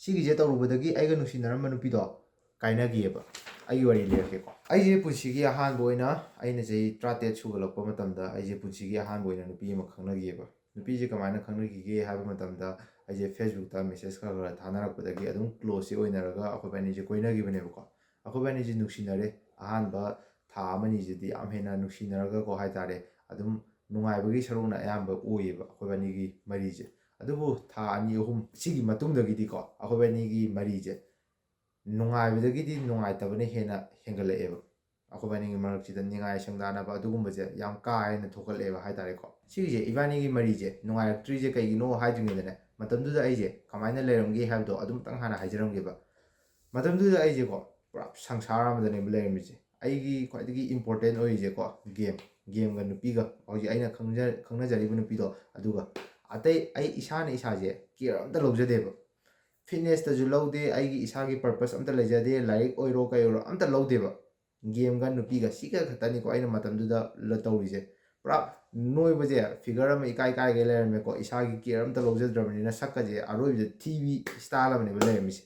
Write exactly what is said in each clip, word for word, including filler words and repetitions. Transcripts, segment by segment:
ꯁꯤꯒꯤꯁꯦ ꯇꯧꯔꯨꯕꯗꯒꯤ ꯑꯩꯒ ꯅꯨꯡꯁꯤꯅꯔꯝꯕ ꯅꯨꯄꯤꯗꯣ ꯀꯥꯏꯅꯈꯤꯑꯕ꯫ ꯑꯩꯒꯤ ꯋꯥꯔꯤ ꯂꯤꯔꯛꯀꯦꯀꯣ꯫ ꯑꯩꯁꯦ ꯄꯨꯟꯁꯤꯒꯤ ꯑꯍꯥꯟꯕ ꯑꯣꯏꯅ, ꯑꯩꯅ ꯆꯍꯤ ꯇꯔꯥꯇꯔꯦꯠ ꯁꯨꯒꯠꯂꯛꯄ ꯃꯇꯝꯗ, ꯑꯩꯁꯦ ꯄꯨꯟꯁꯤꯒꯤ ꯑꯍꯥꯟꯕ ꯑꯣꯏꯅ ꯅꯨꯄꯤ ꯑꯃ ꯈꯪꯅꯈꯤꯑꯕ꯫ ꯅꯨꯄꯤꯁꯦ ꯀꯃꯥꯏꯅ ꯈꯪꯅꯈꯤꯒꯦ ꯍꯥꯏꯕ ꯃꯇꯝꯗ, ꯑꯩꯁꯦ Facebookꯇ message ꯈꯔ ꯈꯔ ꯊꯥꯅꯔꯛꯄꯗꯒꯤ ꯑꯗꯨꯝ closeꯁꯦ ꯑꯣꯏꯅꯔꯒ ꯑꯩꯈꯣꯏꯕꯥꯅꯤꯁꯦ ꯀꯣꯏꯅꯈꯤꯕꯅꯦꯕꯀꯣ꯫ ꯑꯩꯈꯣꯏꯕꯥꯅꯤꯁꯦ ꯅꯨꯡꯁꯤꯅꯔꯦ꯫ ꯑꯍꯥꯟꯕ ꯊꯥ ꯑꯃꯅꯤꯁꯤꯗꯤ ꯌꯥꯝ ꯍꯦꯟꯅ ꯅꯨꯡꯁꯤꯅꯔꯒꯀꯣ ꯍꯥꯏꯇꯥꯔꯦ, ꯑꯗꯨꯝ ꯅꯨꯡꯉꯥꯏꯕꯒꯤ ꯁꯔꯨꯛꯅ ꯑꯌꯥꯝꯕ ꯑꯣꯏꯌꯦꯕ ꯑꯩꯈꯣꯏꯕꯥꯅꯤꯒꯤ ꯃꯔꯤꯁꯦ꯫ ꯑꯗꯨꯕꯨ ꯊꯥ ꯑꯅꯤ ꯑꯍꯨꯝ ꯁꯤꯒꯤ ꯃꯇꯨꯡꯗꯒꯤꯗꯤꯀꯣ, ꯑꯩꯈꯣꯏꯕꯥꯅꯤꯒꯤ ꯃꯔꯤꯁꯦ ꯅꯨꯡꯉꯥꯏꯕꯗꯒꯤꯗꯤ ꯅꯨꯡꯉꯥꯏꯇꯕꯅ ꯍꯦꯟꯅ ꯍꯦꯟꯒꯠꯂꯛꯑꯦꯕ꯫ ꯑꯩꯈꯣꯏꯕꯥꯅꯤꯒꯤ ꯃꯔꯛꯁꯤꯗ ꯅꯤꯡꯉꯥꯏ ꯁꯪꯗꯥꯅꯕ ꯑꯗꯨꯒꯨꯝꯕꯁꯦ ꯌꯥꯝ ꯀꯥ ꯍꯦꯟꯅ ꯊꯣꯛꯀꯠꯂꯛꯑꯦꯕ ꯍꯥꯏꯇꯥꯔꯦꯀꯣ꯫ ꯁꯤꯒꯤꯁꯦ, ꯏꯕꯥꯅꯤꯒꯤ ꯃꯔꯤꯁꯦ ꯅꯨꯡꯉꯥꯏꯔꯛꯇ꯭ꯔꯤꯁꯦ ꯀꯩꯒꯤꯅꯣ ꯍꯥꯏꯗ꯭ꯔꯤꯉꯩꯗꯅꯦ, ꯃꯇꯝꯗꯨꯗ ꯑꯩꯁꯦ ꯀꯃꯥꯏꯅ ꯂꯩꯔꯝꯒꯦ ꯍꯥꯏꯕꯗꯣ ꯑꯗꯨꯝꯇꯪ ꯍꯥꯟꯅ ꯍꯥꯏꯖꯔꯝꯒꯦꯕ꯫ ꯃꯇꯝꯗꯨꯗ ꯑꯩꯁꯦꯀꯣ, ꯄꯨꯔꯥ ꯁꯪꯁꯥꯔ ꯑꯃꯗꯅꯦꯕ ꯂꯩꯔꯝꯃꯤꯁꯦ꯫ ꯑꯩꯒꯤ ꯈ꯭ꯋꯥꯏꯗꯒꯤ important ꯑꯣꯏꯔꯤꯁꯦꯀꯣ, game, gameꯒ ꯅꯨꯄꯤꯒ, ꯍꯧꯖꯤꯛ ꯑꯩꯅ ꯈꯪꯖ-, ꯈꯪꯅꯖꯔꯤꯕ ꯅꯨꯄꯤꯗꯣ, ꯑꯗꯨꯒ꯫ ꯑꯇꯩ ꯑꯩ ꯏꯁꯥꯅ ꯏꯁꯥꯁꯦ care ꯑꯝꯇ ꯂꯧꯖꯗꯦꯕ꯫ Fitnessꯇꯁꯨ ꯂꯧꯗꯦ, ꯑꯩꯒꯤ ꯏꯁꯥꯒꯤ purpose ꯑꯝꯇ ꯂꯩꯖꯗꯦ, ꯂꯥꯏꯔꯤꯛ ꯑꯣꯏꯔꯣ ꯀꯩ ꯑꯣꯏꯔꯣ ꯑꯝꯇ ꯂꯧꯗꯦꯕ꯫ Gameꯒ ꯅꯨꯄꯤꯒ ꯁꯤꯒ ꯈꯛꯇꯅꯤꯀꯣ ꯑꯩꯅ ꯃꯇꯝꯗꯨꯗ ꯂ-, ꯇꯧꯔꯤꯁꯦ꯫ ꯄꯨꯔꯥ ꯅꯣꯏꯕꯁꯦ, figure ꯑꯃ ꯏꯀꯥꯏ ꯀꯥꯏꯒꯩ ꯂꯩꯔꯝꯃꯦꯀꯣ, ꯏꯁꯥꯒꯤ care ꯑꯝꯇ ꯂꯧꯖꯗ꯭ꯔꯕꯅꯤꯅ ꯁꯛꯀꯁꯦ ꯑꯔꯣꯏꯕꯗ ꯊꯤꯕꯤ style ꯑꯃꯅꯦꯕ ꯂꯩꯔꯝꯃꯤꯁꯦ꯫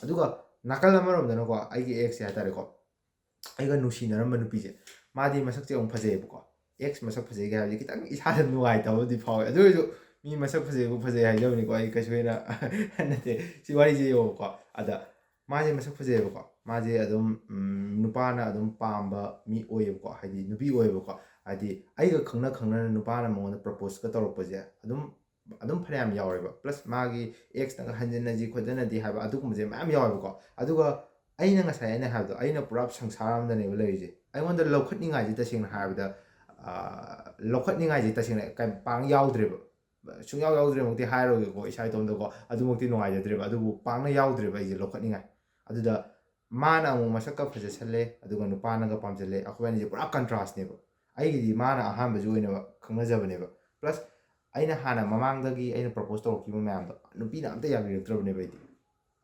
ꯑꯗꯨꯒ ꯅꯥꯀꯜ ꯑꯃꯔꯣꯝꯗꯅꯀꯣ, ꯑꯩꯒꯤ exꯁꯦ ꯍꯥꯏꯇꯥꯔꯦꯀꯣ, ꯑꯩꯒ ꯅꯨꯡꯁꯤꯅꯔꯝꯕ ꯅꯨꯄꯤꯁꯦ, ꯃꯥꯗꯤ ꯃꯁꯛꯁꯦ ꯑꯃꯨꯛ ꯐꯖꯩꯌꯦꯕꯀꯣ꯫ Ex ꯃꯁꯛ ꯐꯖꯩꯒ ꯍꯥꯏꯕꯗꯤ ꯈꯤꯇꯪ ꯏꯁꯥꯗ ꯅꯨꯡꯉꯥꯏꯇꯕꯕꯨꯗꯤ ꯐꯥꯎꯋꯦ꯫ ꯑꯗꯨ ꯑꯣꯏꯔꯁꯨ ꯃꯤ ꯃꯁꯛ ꯐꯖꯩꯕꯨ ꯐꯖꯩ ꯍꯥꯏꯖꯕꯅꯤꯀꯣ, ꯑꯩ ꯀꯩꯁꯨ ꯍꯦꯟꯅ ꯅꯠꯇꯦ꯫ ꯁꯤ ꯋꯥꯔꯤꯁꯦ ꯌꯦꯡꯉꯣꯕꯀꯣ꯫ ꯑꯗ ꯃꯥꯁꯦ ꯃꯁꯛ ꯐꯖꯩꯌꯦꯕꯀꯣ꯫ ꯃꯥꯁꯦ ꯑꯗꯨꯝ, ꯎꯝ, ꯅꯨꯄꯥꯅ ꯑꯗꯨꯝ ꯄꯥꯝꯕ ꯃꯤ ꯑꯣꯏꯌꯦꯕꯀꯣ, ꯍꯥꯏꯗꯤ ꯅꯨꯄꯤ ꯑꯣꯏꯌꯦꯕꯀꯣ꯫ ꯍꯥꯏꯗꯤ ꯑꯩꯒ ꯈꯪꯅ ꯈꯪꯅꯅ ꯅꯨꯄꯥꯅ ꯃꯉꯣꯟꯗ proposeꯀ ꯇꯧꯔꯛꯄꯁꯦ ꯑꯗꯨꯝ, ꯑꯗꯨꯝ ꯐꯅꯌꯥꯝ ꯌꯥꯎꯔꯦꯕ꯫ Plus ꯃꯥꯒꯤ exꯅꯒ ꯍꯟꯖꯤꯟꯅꯁꯤ ꯈꯣꯠꯆꯟꯅꯗꯤ ꯍꯥꯏꯕ, ꯑꯗꯨꯒꯨꯝꯕꯁꯦ ꯃꯌꯥꯝ ꯌꯥꯎꯋꯦꯕꯀꯣ꯫ ꯑꯗꯨꯒ ꯑꯩꯅ ꯉꯁꯥꯏ ꯑꯩꯅ ꯍꯥꯏꯕꯗꯣ, ꯑꯩꯅ ꯄꯨꯔꯥ ꯁꯪꯁꯥꯔ ꯑꯃꯗꯅꯦꯕ ꯂꯩꯔꯤꯁꯦ꯫ ꯑꯩꯉꯣꯟꯗ ꯂꯧꯈꯠꯅꯤꯡꯉꯥꯏꯁꯦ, ꯇꯁꯦꯡꯅ ꯍꯥꯏꯔꯕꯗ, ꯑꯥ, ꯂꯧꯈꯠꯅꯤꯡꯉꯥꯏꯁꯦ ꯇꯁꯦꯡꯅ ꯀꯩ-, ꯄꯥꯡ ꯌꯥꯎꯗ꯭ꯔꯦꯕ꯫ ꯁꯨꯡꯌꯥꯎ ꯌꯥꯎꯗ꯭ꯔꯦꯃꯛꯇꯤ ꯍꯥꯏꯔꯣꯏꯒꯦꯀꯣ, ꯏꯁꯥ ꯏꯇꯣꯝꯇꯀꯣ, ꯑꯗꯨꯃꯛꯇꯤ ꯅꯨꯡꯉꯥꯏꯖꯗ꯭ꯔꯦꯕ꯫ ꯑꯗꯨꯕꯨ ꯄꯥꯡꯅ ꯌꯥꯎꯗ꯭ꯔꯦꯕ ꯑꯩꯁꯦ ꯂꯧꯈꯠꯅꯤꯡꯉꯥꯏ꯫ ꯑꯗꯨꯗ ꯃꯥꯅ ꯑꯃꯨꯛ ꯃꯁꯛꯀ ꯐꯖꯁꯜꯂꯦ, ꯑꯗꯨꯒ ꯅꯨꯄꯥꯅꯒ ꯄꯥꯝꯖꯜꯂꯦ꯫ ꯑꯩꯈꯣꯏ ꯑꯅꯤꯁꯦ ꯄꯨꯔꯥ contrastꯅꯦꯕ꯫ ꯑꯩꯒꯤꯗꯤ ꯃꯥꯅ ꯑꯍꯥꯟꯕꯁꯨ ꯑꯣꯏꯅ ꯈꯪꯅꯖꯕꯅꯦꯕ꯫ Plus ꯑꯩꯅ ꯍꯥꯟꯅ ꯃꯃꯥꯡꯗꯒꯤ ꯑꯩꯅ propose ꯇꯧꯔꯛꯈꯤꯕ ꯃꯌꯥꯝꯗꯣ ꯅꯨꯄꯤꯅ ꯑꯝꯇ ꯌꯥꯕꯤꯔꯛꯇ꯭ꯔꯕꯅꯦꯕ ꯑꯩꯗꯤ꯫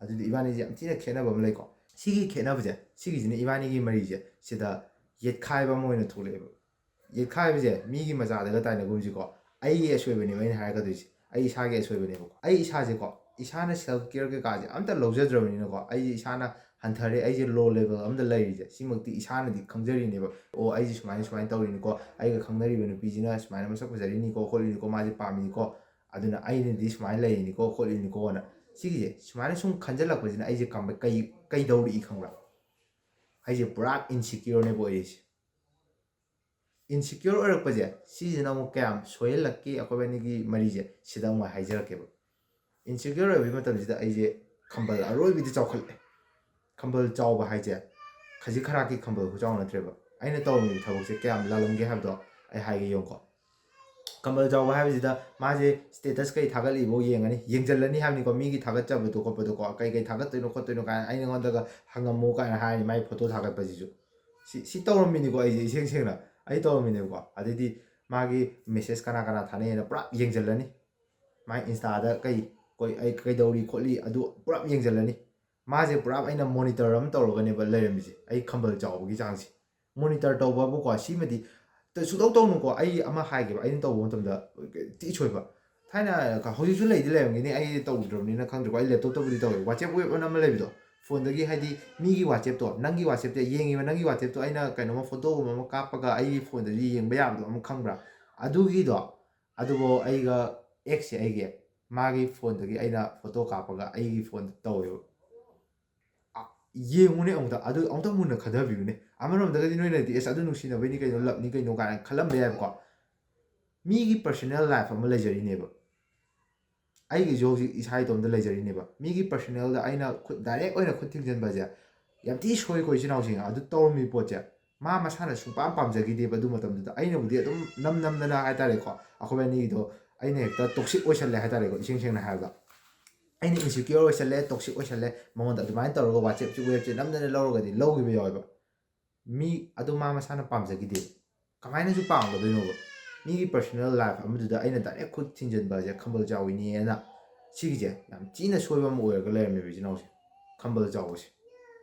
ꯑꯗꯨꯗꯤ ꯏꯕꯥꯅꯤꯁꯦ ꯌꯥꯝ ꯊꯤꯅ ꯈꯦꯠꯅꯕ ꯑꯃ ꯂꯩꯀꯣ꯫ ꯁꯤꯒꯤ ꯈꯦꯠꯅꯕꯁꯦ, ꯁꯤꯒꯤꯁꯤꯅ ꯏꯕꯥꯅꯤꯒꯤ ꯃꯔꯤꯁꯦ ꯁꯤꯗ ꯌꯦꯠꯈꯥꯏꯕ ꯑꯃ ꯑꯣꯏꯅ ꯊꯣꯛꯂꯛꯑꯦꯕ꯫ ꯌꯦꯠꯈꯥꯏꯕꯁꯦ ꯃꯤꯒꯤ ꯃꯆꯥꯗꯒ ꯇꯥꯏꯅꯒꯨꯝꯁꯤꯀꯣ꯫ ꯑꯩꯒꯤ ꯑꯁꯣꯏꯕꯅꯦꯕ ꯑꯩꯅ ꯍꯥꯏꯔꯛꯀꯗꯣꯏꯁꯦ, ꯑꯩ ꯏꯁꯥꯒꯤ ꯑꯁꯣꯏꯕꯅꯦꯕꯀꯣ꯫ ꯑꯩ ꯏꯁꯥꯁꯦꯀꯣ, ꯏꯁꯥꯅ ꯁꯦꯜꯐ ꯀꯤꯌꯔ ꯀꯩꯀꯥꯁꯦ ꯑꯝꯇ ꯂꯧꯖꯗ꯭ꯔꯕꯅꯤꯅꯀꯣ, ꯑꯩꯁꯦ ꯏꯁꯥꯅ ꯍꯟꯊꯔꯦ, ꯑꯩꯁꯦ ꯂꯣ ꯂꯦꯚꯦꯜ ꯑꯝꯗ ꯂꯩꯔꯤꯁꯦ ꯁꯤꯃꯛꯇꯤ ꯏꯁꯥꯅꯗꯤ ꯈꯪꯖꯔꯤꯅꯦꯕ꯫ ꯑꯣ, ꯑꯩꯁꯦ ꯁꯨꯃꯥꯏꯅ ꯁꯨꯃꯥꯏꯅ ꯇꯧꯔꯤꯅꯤꯀꯣ, ꯑꯩꯒ ꯈꯪꯅꯔꯤꯕ ꯅꯨꯄꯤꯁꯤꯅ ꯁꯨꯃꯥꯏꯅ ꯃꯁꯛ ꯐꯖꯔꯤꯅꯤꯀꯣ, ꯈꯣꯠꯂꯤꯅꯤꯀꯣ, ꯃꯥꯁꯦ ꯄꯥꯝꯃꯤꯅꯤꯀꯣ, ꯑꯗꯨꯅ ꯑꯩꯅꯗꯤ ꯁꯨꯃꯥꯏꯅ ꯂꯩꯔꯤꯅꯤꯀꯣ, ꯈꯣꯠꯂꯤꯅꯤꯀꯣꯅ꯫ ꯁꯤꯒꯤꯁꯦ ꯁꯨꯃꯥꯏꯅ ꯁꯨꯝ ꯈꯟꯖꯜꯂꯛꯄꯁꯤꯅ ꯑꯩꯁꯦ ꯀꯝꯕ- ꯀꯩ ꯀꯩꯗꯧꯔꯛꯏ ꯈꯪꯕ꯭ꯔꯥ? ꯑꯩꯁꯦ ꯄꯨꯔꯥ ꯏꯟꯁꯤꯀ꯭ꯌꯣꯔꯅꯦꯕ ꯑꯣꯏꯔꯤꯁꯦ꯫ ꯏꯟꯁꯤꯀ꯭ꯌꯣꯔ ꯑꯣꯏꯔꯛꯄꯁꯦ ꯁꯤꯁꯤꯅ ꯑꯃꯨꯛ ꯀꯌꯥꯝ ꯁꯣꯏꯍꯜꯂꯛꯀꯦ ꯑꯩꯈꯣꯏꯕꯥꯅꯤꯒꯤ ꯃꯔꯤꯁꯦ, ꯁꯤꯗ ꯑꯃꯨꯛ ꯍꯥꯏꯖꯔꯛꯀꯦꯕ꯫ ꯏꯟꯁꯤꯀ꯭ꯌꯣꯔ ꯑꯣꯏꯕꯒꯤ ꯃꯇꯝꯁꯤꯗ ꯑꯩꯁꯦ ꯈꯝꯕꯜ ꯑꯔꯣꯏꯕꯤꯗ ꯆꯥꯎꯈꯠꯂꯦ꯫ ꯈꯝꯕꯜ ꯆꯥꯎꯕ ꯍꯥꯏꯁꯦ ꯈꯖꯤꯛ ꯈꯔꯥꯛꯀꯤ ꯈꯝꯕꯜ ꯈꯨꯆꯥꯎ ꯅꯠꯇ꯭ꯔꯦꯕ꯫ ꯑꯩꯅ ꯇꯧꯔꯝꯃꯤꯕ ꯊꯕꯛꯁꯦ ꯀꯌꯥꯝ ꯂꯥꯜꯂꯝꯒꯦ ꯍꯥꯏꯕꯗꯣ ꯑꯩ ꯍꯥꯏꯒꯦ, ꯌꯦꯡꯉꯨꯀꯣ꯫ ꯈꯝꯕꯜ ꯆꯥꯎꯕ ꯍꯥꯏꯕꯁꯤꯗ ꯃꯥꯁꯦ ꯁ꯭ꯇꯦꯇꯁ ꯀꯩ ꯊꯥꯒꯠꯂꯤꯕꯣ ꯌꯦꯡꯉꯅꯤ, ꯌꯦꯡꯁꯤꯜꯂꯅꯤ ꯍꯥꯏꯕꯅꯤꯀꯣ, ꯃꯤꯒꯤ ꯊꯥꯒꯠꯆꯕꯗꯣ ꯈꯣꯠꯄꯗꯣꯀꯣ, ꯀꯩ ꯀꯩ ꯊꯥꯒꯠꯇꯣꯏꯅꯣ ꯈꯣꯠꯇꯣꯏꯅꯣ ꯀꯥꯏꯅ ꯑꯩꯉꯣꯟꯗꯒ ꯍꯪꯉꯝꯃꯣ ꯀꯥꯏꯅ ꯍꯥꯏꯔꯅꯤ, ꯃꯥꯏ ꯐꯣꯇꯣ ꯊꯥꯒꯠꯄꯁꯤꯁꯨ꯫ ꯁꯤ ꯁꯤ ꯇꯧꯔꯝꯃꯤꯅꯤꯀꯣ, ꯑꯩꯁꯦ ꯏꯁꯦꯡ ꯁꯦꯡꯅ ꯑꯩ ꯇꯧꯔꯝꯃꯤꯅꯦꯕꯀꯣ꯫ ꯑꯗꯩꯗꯤ ꯃꯥꯒꯤ ꯃꯦꯁꯦꯖ ꯀꯅꯥ ꯀꯅꯥ ꯊꯥꯅꯩꯅ ꯄꯨꯔꯥ ꯌꯦꯡꯁꯤꯜꯂꯅꯤ꯫ ꯃꯥꯏ ꯏꯟꯁꯇꯥꯗ ꯀꯩ ꯀꯩ- ꯑꯩ ꯀꯩꯗꯧꯔꯤ ꯈꯣꯠꯂꯤ ꯑꯗꯨ ꯄꯨꯔꯥ ꯌꯦꯡꯁꯤꯜꯂꯅꯤ꯫ ꯃꯥꯁꯦ ꯄꯨꯔꯥ ꯑꯩꯅ ꯃꯣꯅꯤꯇꯔ ꯑꯃ ꯇꯧꯔꯒꯅꯦꯕ ꯂꯩꯔꯝꯃꯤꯁꯦ, ꯑꯩ ꯈꯝꯕꯜ ꯆꯥꯎꯕꯒꯤ ꯆꯥꯡꯁꯦ꯫ ꯃꯣꯅꯤꯇꯔ ꯇꯧꯕꯕꯨꯀꯣ, ꯁꯤꯃꯗꯤ ꯇ- ꯁꯨꯡꯇꯧ ꯇꯧꯅꯨꯀꯣ꯫ ꯑꯩ ꯑꯃ ꯍꯥꯏꯒꯦꯕ, ꯑꯩꯅ ꯇꯧꯕ ꯃꯇꯝꯗ ꯊꯤ ꯁꯣꯏꯕ꯫ ꯊꯥꯏꯅ ꯀ- ꯍꯧꯖꯤꯛꯁꯨ ꯂꯩꯗꯤ ꯂꯩꯔꯝꯒꯅꯤ, ꯑꯩ ꯇꯧꯗ꯭ꯔꯕꯅꯤꯅ ꯈꯪꯗ꯭ꯔꯦꯀꯣ꯫ ꯑꯩ ꯂꯦꯞꯇꯣꯞꯇꯕꯨꯗꯤ ꯇꯧꯋꯦ, ꯋꯥꯆꯦꯞ ꯋꯦꯕ ꯑꯅ ꯑꯃ ꯂꯩꯕꯗꯣ꯫ ꯐꯣꯟꯗꯒꯤ, ꯍꯥꯏꯗꯤ, ꯃꯤꯒꯤ ꯋꯥꯆꯦꯞꯇꯣ, ꯅꯪꯒꯤ ꯋꯥꯆꯦꯞꯇ ꯌꯦꯡꯉꯤꯕ, ꯅꯪꯒꯤ ꯋꯥꯆꯦꯞꯇꯣ ꯑꯩꯅ ꯀꯩꯅꯣꯝꯃ ꯐꯣꯇꯣꯒꯨꯝꯕ ꯑꯃ ꯀꯥꯞꯄꯒ ꯑꯩꯒꯤ ꯐꯣꯟꯗꯗꯤ ꯌꯦꯡꯕ ꯌꯥꯕꯗꯣ ꯑꯃ ꯈꯪꯕ꯭ꯔꯥ? ꯑꯗꯨꯒꯤꯗꯣ, ꯑꯗꯨꯕꯨ ꯑꯩꯒ ꯑꯦꯛꯁꯁꯦ ꯑꯩꯒꯤ, ꯃꯥꯒꯤ ꯐꯣꯟꯗꯒꯤ ꯑꯩꯅ ꯐꯣꯇꯣ ꯀꯥꯞꯄꯒ ꯑꯩꯒꯤ ꯐꯣꯟꯗ ꯇꯧꯋꯦꯕ꯫ ꯑ, ꯌꯦꯡꯉꯨꯅꯦ ꯑꯃꯨꯛꯇ, ꯑꯗꯨ ꯑꯃꯨꯛꯇ ꯃꯨꯟꯅ ꯈꯟꯊꯕꯤꯌꯨꯅꯦ꯫ ꯑꯃꯔꯣꯝꯗꯒꯗꯤ ꯅꯣꯏꯅꯗꯤ "ꯑꯦꯁ, ꯑꯗꯨ ꯅꯨꯡꯁꯤꯅꯕꯩꯅꯤ ꯀꯩꯅꯣ, ꯂꯞꯅꯤ ꯀꯩꯅꯣ" ꯀꯥꯏꯅ ꯈꯜꯂꯝꯕ ꯌꯥꯏꯕꯀꯣ꯫ ꯃꯤꯒꯤ ꯄꯔꯁꯣꯅꯦꯜ ꯂꯥꯏꯐ ꯑꯃ ꯂꯩꯖꯔꯤꯅꯦꯕ꯫ ꯑꯩꯒꯤꯁꯨ ꯍꯧꯖꯤꯛ ꯏꯁꯥ ꯏꯇꯣꯝꯇ ꯂꯩꯖꯔꯤꯅꯦꯕ꯫ ꯃꯤꯒꯤ ꯄꯔꯁꯣꯅꯦꯜꯗ ꯑꯩꯅ ꯈꯨꯠ, ꯗꯥꯏꯔꯦꯛ ꯑꯣꯏꯅ ꯈꯨꯠ ꯊꯤꯡꯖꯤꯟꯕꯁꯦ ꯌꯥꯝ ꯊꯤ ꯁꯣꯏꯀꯣ, ꯏꯆꯤꯟ ꯏꯅꯥꯎꯁꯤꯡ꯫ ꯑꯗꯨ ꯇꯧꯔꯝꯃꯤ ꯄꯣꯠꯁꯦ ꯃꯥ ꯃꯁꯥꯅ ꯁꯨꯡꯄꯥꯝ ꯄꯥꯝꯖꯈꯤꯗꯦꯕ꯫ ꯑꯗꯨ ꯃꯇꯝꯗꯨꯗ ꯑꯩꯅꯕꯨꯗꯤ ꯑꯗꯨꯝ ꯅꯝ ꯅꯝꯗꯅ ꯍꯥꯏꯇꯥꯔꯦꯀꯣ, ꯑꯩꯈꯣꯏ ꯑꯅꯤꯒꯤꯗꯣ ꯑꯩꯅ ꯍꯦꯛꯇ ꯇꯣꯛꯁꯤꯛ ꯑꯣꯏꯁꯜꯂꯦ ꯍꯥꯏꯇꯥꯔꯦꯀꯣ, ꯏꯁꯦꯡ ꯁꯦꯡꯅ ꯍꯥꯏꯔꯕꯗ꯫ ꯑꯩꯅ ꯏꯟꯁꯤꯀ꯭ꯌꯣꯔ ꯑꯣꯏꯁꯜꯂꯦ, ꯇꯣꯛꯁꯤꯛ ꯑꯣꯏꯁꯜꯂꯦ, ꯃꯉꯣꯟꯗ ꯑꯗꯨꯃꯥꯏꯅ ꯇꯧꯔꯒ ꯋꯥꯆꯦꯞꯁꯦ, ꯋꯦꯕꯁꯦ ꯅꯝꯗꯅ ꯂꯧꯔꯒꯗꯤ ꯂꯧꯈꯤꯕ ꯌꯥꯎꯋꯦꯕ꯫ ꯃꯤ ꯑꯗꯨ ꯃꯥ ꯃꯁꯥꯅ ꯄꯥꯝꯖꯈꯤꯗꯦ꯫ ꯀꯃꯥꯏꯅꯁꯨ ꯄꯥꯝꯒꯗꯣꯏꯅꯣꯕ? ꯃꯤꯒꯤ ꯄꯔꯁꯣꯅꯦꯜ ꯂꯥꯏꯐ ꯑꯃꯗꯨꯗ ꯑꯩꯅ ꯗꯥꯏꯔꯦꯛ ꯈꯨꯠ ꯊꯤꯟꯖꯤꯟꯕꯁꯦ ꯈꯝꯕꯜ ꯆꯥꯎꯏꯅꯦꯅ꯫ ꯁꯤꯒꯤꯁꯦ ꯌꯥꯝ ꯊꯤꯅ ꯁꯣꯏꯕ ꯑꯃ ꯑꯣꯏꯔꯒ ꯂꯩꯔꯝꯃꯦꯕ, ꯏꯆꯤꯟ ꯏꯅꯥꯎꯁꯦ꯫ ꯈꯝꯕꯜ ꯆꯥꯎꯕꯁꯦ,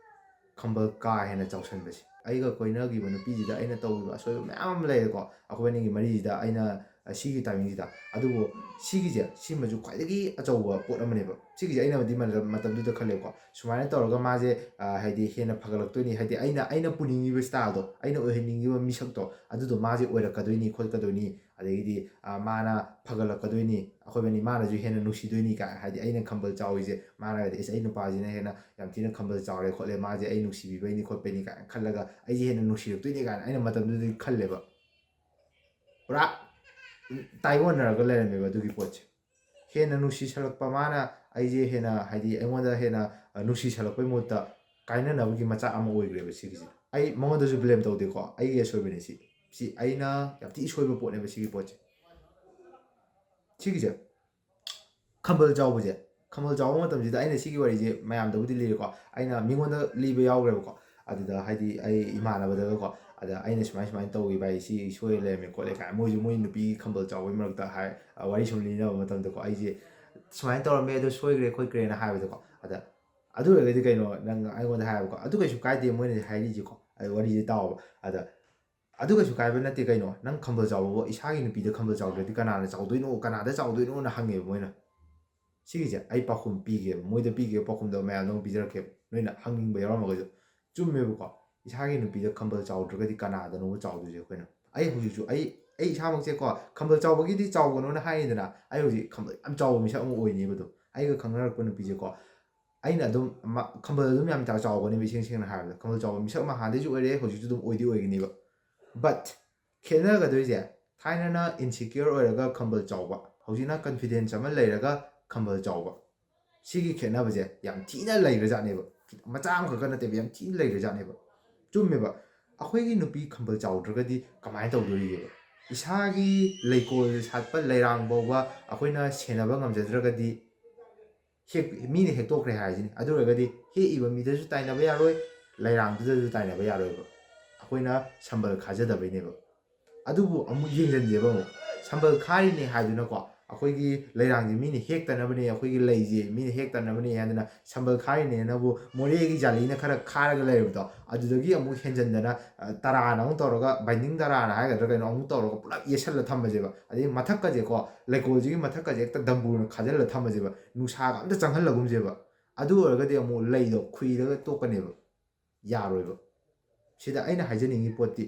ꯈꯝꯕꯜ ꯀꯥ ꯍꯦꯟꯅ ꯆꯥꯎꯁꯟꯕꯁꯦ꯫ ꯑꯩꯒ ꯀꯣꯏꯅꯈꯤꯕ ꯅꯨꯄꯤꯁꯤꯗ ꯑꯩꯅ ꯇꯧꯈꯤꯕ ꯑꯁꯣꯏꯕ ꯃꯌꯥꯝ ꯑꯃ ꯂꯩꯔꯦꯀꯣ꯫ ꯑꯩꯈꯣꯏ ꯑꯅꯤꯒꯤ ꯃꯔꯤꯁꯤꯗ ꯑꯩꯅ ꯑꯁꯤꯒꯤ ꯇꯥꯏꯃꯤꯡꯁꯤꯗ꯫ ꯑꯗꯨꯕꯨ ꯁꯤꯒꯤꯁꯦ, ꯁꯤꯃꯁꯨ ꯈ꯭ꯋꯥꯏꯗꯒꯤ ꯑꯆꯧꯕ ꯄꯣꯠ ꯑꯃꯅꯦꯕ꯫ ꯁꯤꯒꯤꯁꯦ ꯑꯩꯅꯕꯨꯗꯤ ꯃꯇꯝ-, ꯃꯇꯝꯗꯨꯗ ꯈꯜꯂꯦꯕꯀꯣ, ꯁꯨꯃꯥꯏꯅ ꯇꯧꯔꯒ ꯃꯥꯁꯦ, ꯑ, ꯍꯥꯏꯗꯤ ꯍꯦꯟꯅ ꯐꯒꯠꯂꯛꯇꯣꯏꯅꯤ, ꯍꯥꯏꯗꯤ ꯑꯩꯅ, ꯑꯩꯅ ꯄꯨꯅꯤꯡꯉꯤꯕ ꯁ꯭ꯇꯥꯏꯜꯗꯣ, ꯑꯩꯅ ꯑꯣꯏꯍꯟꯅꯤꯡꯉꯤꯕ ꯃꯤꯁꯛꯇꯣ, ꯑꯗꯨꯗꯣ ꯃꯥꯁꯦ ꯑꯣꯏꯔꯛꯀꯗꯣꯏꯅꯤ ꯈꯣꯠꯀꯗꯣꯏꯅꯤ, ꯑꯗꯒꯤꯗꯤ, ꯑ, ꯃꯥꯅ ꯐꯒꯠꯂꯛꯀꯗꯣꯏꯅꯤ, ꯑꯩꯈꯣꯏꯕꯅꯤ, ꯃꯥꯅꯁꯨ ꯍꯦꯟꯅ ꯅꯨꯡꯁꯤꯗꯣꯏꯅꯤ ꯀꯥꯏꯅ, ꯍꯥꯏꯗꯤ ꯑꯩꯅ ꯈꯝꯕꯜ ꯆꯥꯎꯔꯤꯁꯦ, ꯃꯥꯅꯒꯗꯤ, "ꯏꯁ, ꯑꯩ ꯅꯨꯄꯥꯁꯤꯅ ꯍꯦꯟꯅ ꯌꯥꯝ ꯊꯤꯅ ꯈꯝꯕꯜ ꯆꯥꯎꯔꯦ ꯈꯣꯠꯂꯦ, ꯃꯥꯁꯦ ꯑꯩ ꯅꯨꯡꯁꯤꯕꯤꯕꯩꯅꯤ ꯈꯣꯠꯄꯩꯅꯤ" ꯀꯥꯏꯅ ꯈꯜꯂꯒ, "ꯑꯩꯁꯦ ꯍꯦꯟꯅ ꯅꯨꯡꯁꯤꯔꯛꯇꯣꯏꯅꯤ" ꯀꯥꯏꯅ ꯑꯩꯅ ꯃꯇꯝꯗꯨꯗꯗꯤ ꯈꯜꯂꯦꯕ꯫ ꯄꯨꯔꯥ ꯇꯥꯏꯑꯣꯟꯅꯔꯒ ꯂꯩꯔꯝꯃꯦꯕ ꯑꯗꯨꯒꯤ ꯄꯣꯠꯁꯦ꯫ ꯍꯦꯟꯅ ꯅꯨꯡꯁꯤꯁꯜꯂꯛꯄ, ꯃꯥꯅ ꯑꯩꯁꯦ ꯍꯦꯟꯅ, ꯍꯥꯏꯗꯤ ꯑꯩꯉꯣꯟꯗ ꯍꯦꯟꯅ, ꯑ, ꯅꯨꯡꯁꯤꯁꯜꯂꯛꯄꯩ ꯃꯍꯨꯠꯇ ꯀꯥꯏꯅꯅꯕꯒꯤ ꯃꯆꯥꯛ ꯑꯃ ꯑꯣꯏꯈ꯭ꯔꯦꯕ ꯁꯤꯒꯤꯁꯦ꯫ ꯑꯩ ꯃꯉꯣꯟꯗꯁꯨ ꯕ꯭ꯂꯦꯝ ꯇꯧꯗꯦꯀꯣ, ꯑꯩꯒꯤ ꯑꯁꯣꯏꯕꯅꯦ ꯁꯤ꯫ ꯁꯤ ꯑꯩꯅ ꯌꯥꯝ ꯊꯤ ꯁꯣꯏꯕ ꯄꯣꯠꯅꯦꯕ ꯁꯤꯒꯤ ꯄꯣꯠꯁꯦ꯫ ꯁꯤꯒꯤꯁꯦ, ꯈꯝꯕꯜ ꯆꯥꯎꯕꯁꯦ, ꯈꯝꯕꯜ ꯆꯥꯎꯕ ꯃꯇꯝꯁꯤꯗ ꯑꯩꯅ ꯁꯤꯒꯤ ꯋꯥꯔꯤꯁꯦ ꯃꯌꯥꯝꯗꯕꯨꯗꯤ ꯂꯤꯔꯦꯀꯣ, ꯑꯩꯅ ꯃꯤꯉꯣꯟꯗ ꯂꯤꯕ ꯌꯥꯎꯈ꯭ꯔꯦꯕꯀꯣ꯫ ꯑꯗꯨꯗ ꯍꯥꯏꯗꯤ ꯑꯩ ꯏꯃꯥꯟꯅꯕꯗꯒꯀꯣ, ꯑꯗ ꯑꯩꯅ ꯁꯨꯃꯥꯏ ꯁꯨꯃꯥꯏꯅ ꯇꯧꯏ ꯚꯥꯏ, ꯁꯤ ꯁꯣꯏꯔ ꯂꯩꯔꯝꯃꯦ ꯈꯣꯠꯂꯦ ꯀꯥꯏꯅ, ꯃꯣꯏꯁꯨ ꯃꯣꯏ ꯅꯨꯄꯤꯒꯤ ꯈꯝꯕꯜ ꯆꯥꯎꯕꯒꯤ ꯃꯔꯛꯇ ꯍꯥꯏ, ꯑ, ꯋꯥꯔꯤ ꯁꯨꯝ ꯂꯤꯅꯕ ꯃꯇꯝꯗꯀꯣ, ꯑꯩꯁꯦ ꯁꯨꯃꯥꯏꯅ ꯇꯧꯔꯝꯃꯦ, ꯑꯗꯣ ꯁꯣꯏꯈ꯭ꯔꯦ ꯈꯣꯠꯈ꯭ꯔꯦꯅ ꯍꯥꯏꯕꯗꯀꯣ꯫ ꯑꯗ ꯑꯗꯨ ꯑꯣꯏꯔꯒꯗꯤ ꯀꯩꯅꯣ, ꯅꯪ ꯑꯩꯉꯣꯟꯗ ꯍꯥꯏꯕꯀꯣ, ꯑꯗꯨ ꯀꯩꯁꯨ ꯀꯥꯏꯗꯦ ꯃꯣꯏꯅ ꯍꯥꯏꯔꯤꯁꯤꯀꯣ, ꯑꯩ ꯋꯥꯔꯤꯁꯦ ꯇꯥꯎꯕ꯫ ꯑꯗ ꯑꯗꯨ ꯀꯩꯁꯨ ꯀꯥꯏꯕ ꯅꯠꯇꯦ ꯀꯩꯅꯣ, ꯅꯪ ꯈꯝꯕꯜ ꯆꯥꯎꯕꯕꯨ, ꯏꯁꯥꯒꯤ ꯅꯨꯄꯤꯗ ꯈꯝꯕꯜ ꯆꯥꯎꯗ꯭ꯔꯗꯤ ꯀꯅꯥꯅ ꯆꯥꯎꯗꯣꯏꯅꯣ, ꯀꯅꯥꯗ ꯆꯥꯎꯗꯣꯏꯅꯣꯅ ꯍꯪꯉꯦꯕ ꯃꯣꯏꯅ꯫ ꯁꯤꯒꯤꯁꯦ ꯑꯩ ꯄꯥꯎꯈꯨꯝ ꯄꯤꯒꯦꯕ, ꯃꯣꯏꯗ ꯄꯤꯒꯦꯕ ꯄꯥꯎꯈꯨꯝꯗꯣ ꯃꯌꯥꯝꯗ ꯑꯃꯨꯛ ꯄꯤꯖꯔꯛꯀꯦꯕ, ꯅꯣꯏꯅ ꯍꯪꯅꯤꯡꯕ ꯌꯥꯎꯔꯝꯃꯒꯁꯨ꯫ ꯆꯨꯝꯃꯦꯕꯀꯣ, ꯏꯁꯥꯒꯤ ꯅꯨꯄꯤꯗ ꯈꯝꯕꯜ ꯆꯥꯎꯗ꯭ꯔꯒꯗꯤ ꯀꯅꯥꯗꯅꯣꯕ ꯆꯥꯎꯗꯣꯏꯁꯦ ꯑꯩꯈꯣꯏꯅ? ꯑꯩ ꯍꯧꯖꯤꯛꯁꯨ, ꯑꯩ, ꯑꯩ ꯏꯁꯥꯃꯛꯁꯦꯀꯣ, ꯈꯝꯕꯜ ꯆꯥꯎꯕꯒꯤꯗꯤ ꯆꯥꯎꯒꯅꯣꯅ ꯍꯥꯏꯔꯤꯗꯅ, ꯑꯩ ꯍꯧꯖꯤꯛ ꯈꯝꯕꯜ ꯌꯥꯝ ꯆꯥꯎꯕ ꯃꯤꯁꯛ ꯑꯃ ꯑꯣꯏꯅꯦꯕ ꯑꯗꯨꯝ꯫ ꯑꯩꯒ ꯈꯪꯅꯔꯛꯄ ꯅꯨꯄꯤꯁꯦꯀꯣ, ꯑꯩꯅ ꯑꯗꯨꯝ ꯃ-, ꯈꯝꯕꯜ ꯑꯗꯨꯝ ꯌꯥꯝ ꯆꯥꯎ-, ꯆꯥꯎꯒꯅꯦꯕ, ꯏꯁꯦꯡ ꯁꯦꯡꯅ ꯍꯥꯏꯔꯕꯗ꯫ ꯈꯝꯕꯜ ꯆꯥꯎꯕ ꯃꯤꯁꯛ ꯑꯃ ꯍꯥꯟꯅꯗꯩꯁꯨ ꯑꯣꯏꯔꯦ, ꯍꯧꯖꯤꯛꯁꯨ ꯑꯗꯨꯝ ꯑꯣꯏꯗꯤ ꯑꯣꯏꯒꯅꯦꯕ꯫ But ꯈꯦꯠꯅꯒꯗꯣꯏꯁꯦ, ꯊꯥꯏꯅꯅ insecure ꯑꯣꯏꯔꯒ ꯈꯝꯕꯜ ꯆꯥꯎꯕ, ꯍꯧꯖꯤꯛꯅ confidence ꯑꯃ ꯂꯩꯔꯒ ꯈꯝꯕꯜ ꯆꯥꯎꯕ꯫ ꯁꯤꯒꯤ ꯈꯦꯠꯅꯕꯁꯦ ꯌꯥꯝ ꯊꯤꯅ ꯂꯩꯈ꯭ꯔꯖꯥꯠꯅꯦꯕ꯫ ꯃꯆꯥ ꯑꯃꯈꯛꯀ ꯅꯠꯇꯦꯕ, ꯌꯥꯝ ꯊꯤꯅ ꯂꯩꯈ꯭ꯔꯖꯥꯠꯅꯦꯕ꯫ ꯆꯨꯝꯃꯦꯕ, ꯑꯩꯈꯣꯏꯒꯤ ꯅꯨꯄꯤ ꯈꯝꯕꯜ ꯆꯥꯎꯗ꯭ꯔꯒꯗꯤ ꯀꯃꯥꯏꯅ ꯇꯧꯗꯣꯔꯤꯒꯦꯕ? ꯏꯁꯥꯒꯤ ꯂꯩꯀꯣꯜ ꯁꯥꯠꯄ ꯂꯩꯔꯥꯡ ꯐꯥꯎꯕ ꯑꯩꯈꯣꯏꯅ ꯁꯦꯟꯅꯕ ꯉꯝꯖꯗ꯭ꯔꯒꯗꯤ, ꯍꯦꯛ-, ꯃꯤꯅ ꯍꯦꯛꯇꯣꯛꯈ꯭ꯔꯦ ꯍꯥꯏꯁꯤꯅꯤ꯫ ꯑꯗꯨ ꯑꯣꯏꯔꯒꯗꯤ ꯍꯦꯛꯏꯕ ꯃꯤꯗꯁꯨ ꯇꯥꯏꯅꯕ ꯌꯥꯔꯣꯏ, ꯂꯩꯔꯥꯡꯗꯨꯗꯁꯨ ꯇꯥꯏꯅꯕ ꯌꯥꯔꯣꯏꯕ꯫ ꯑꯩꯈꯣꯏꯅ ꯁꯝꯕꯜ ꯈꯥꯖꯗꯕꯩꯅꯦꯕ꯫ ꯑꯗꯨꯕꯨ ꯑꯃꯨꯛ ꯌꯦꯡꯁꯤꯟꯁꯦꯕ ꯑꯃꯨꯛ, ꯁꯝꯕꯜ ꯈꯥꯔꯤꯅꯦ ꯍꯥꯏꯗꯨꯅꯀꯣ, ꯑꯩꯈꯣꯏꯒꯤ ꯂꯩꯔꯥꯡꯁꯦ ꯃꯤꯅ ꯍꯦꯛꯇꯅꯕꯅꯦ, ꯑꯩꯈꯣꯏꯒꯤ ꯂꯩꯁꯦ ꯃꯤꯅ ꯍꯦꯛꯇꯅꯕꯅꯦ ꯍꯥꯏꯗꯅ ꯁꯝꯕꯜ ꯈꯥꯔꯤꯅꯦꯅꯕꯨ ꯃꯣꯔꯦꯒꯤ ꯖꯥꯂꯤꯅ ꯈꯔ ꯈꯥꯔꯒ ꯂꯩꯔꯕꯗꯣ, ꯑꯗꯨꯗꯒꯤ ꯑꯃꯨꯛ ꯍꯦꯟꯖꯟꯗꯅ, ꯑ, ꯇꯔꯥꯅ ꯑꯃꯨꯛ ꯇꯧꯔꯒ, ꯕꯥꯏꯟꯗꯤꯡ ꯇꯔꯥꯅ ꯍꯥꯏꯒꯗ꯭ꯔꯥ ꯀꯩꯅꯣ, ꯑꯃꯨꯛ ꯇꯧꯔꯒ ꯄꯨꯂꯞ ꯌꯦꯠꯁꯜꯂ ꯊꯝꯕꯁꯦꯕ꯫ ꯑꯗꯩ ꯃꯊꯛꯀꯁꯦꯀꯣ, ꯂꯩꯀꯣꯜꯁꯤꯒꯤ ꯃꯊꯛꯀꯁꯦ ꯍꯦꯛꯇ ꯗꯝꯕꯨꯔꯅ ꯈꯥꯖꯤꯜꯂ ꯊꯝꯕꯁꯦꯕ, ꯅꯨꯡꯁꯥꯒ ꯑꯝꯇ ꯆꯪꯍꯜꯂꯒꯨꯝꯁꯦꯕ꯫ ꯑꯗꯨ ꯑꯣꯏꯔꯒꯗꯤ ꯑꯃꯨꯛ ꯂꯩꯗꯣ ꯈꯨꯏꯔꯒ ꯇꯣꯛꯀꯅꯦꯕ, ꯌꯥꯔꯣꯏꯕ꯫ ꯁꯤꯗ ꯑꯩꯅ ꯍꯥꯏꯖꯅꯤꯡꯉꯤ ꯄꯣꯠꯇꯤ,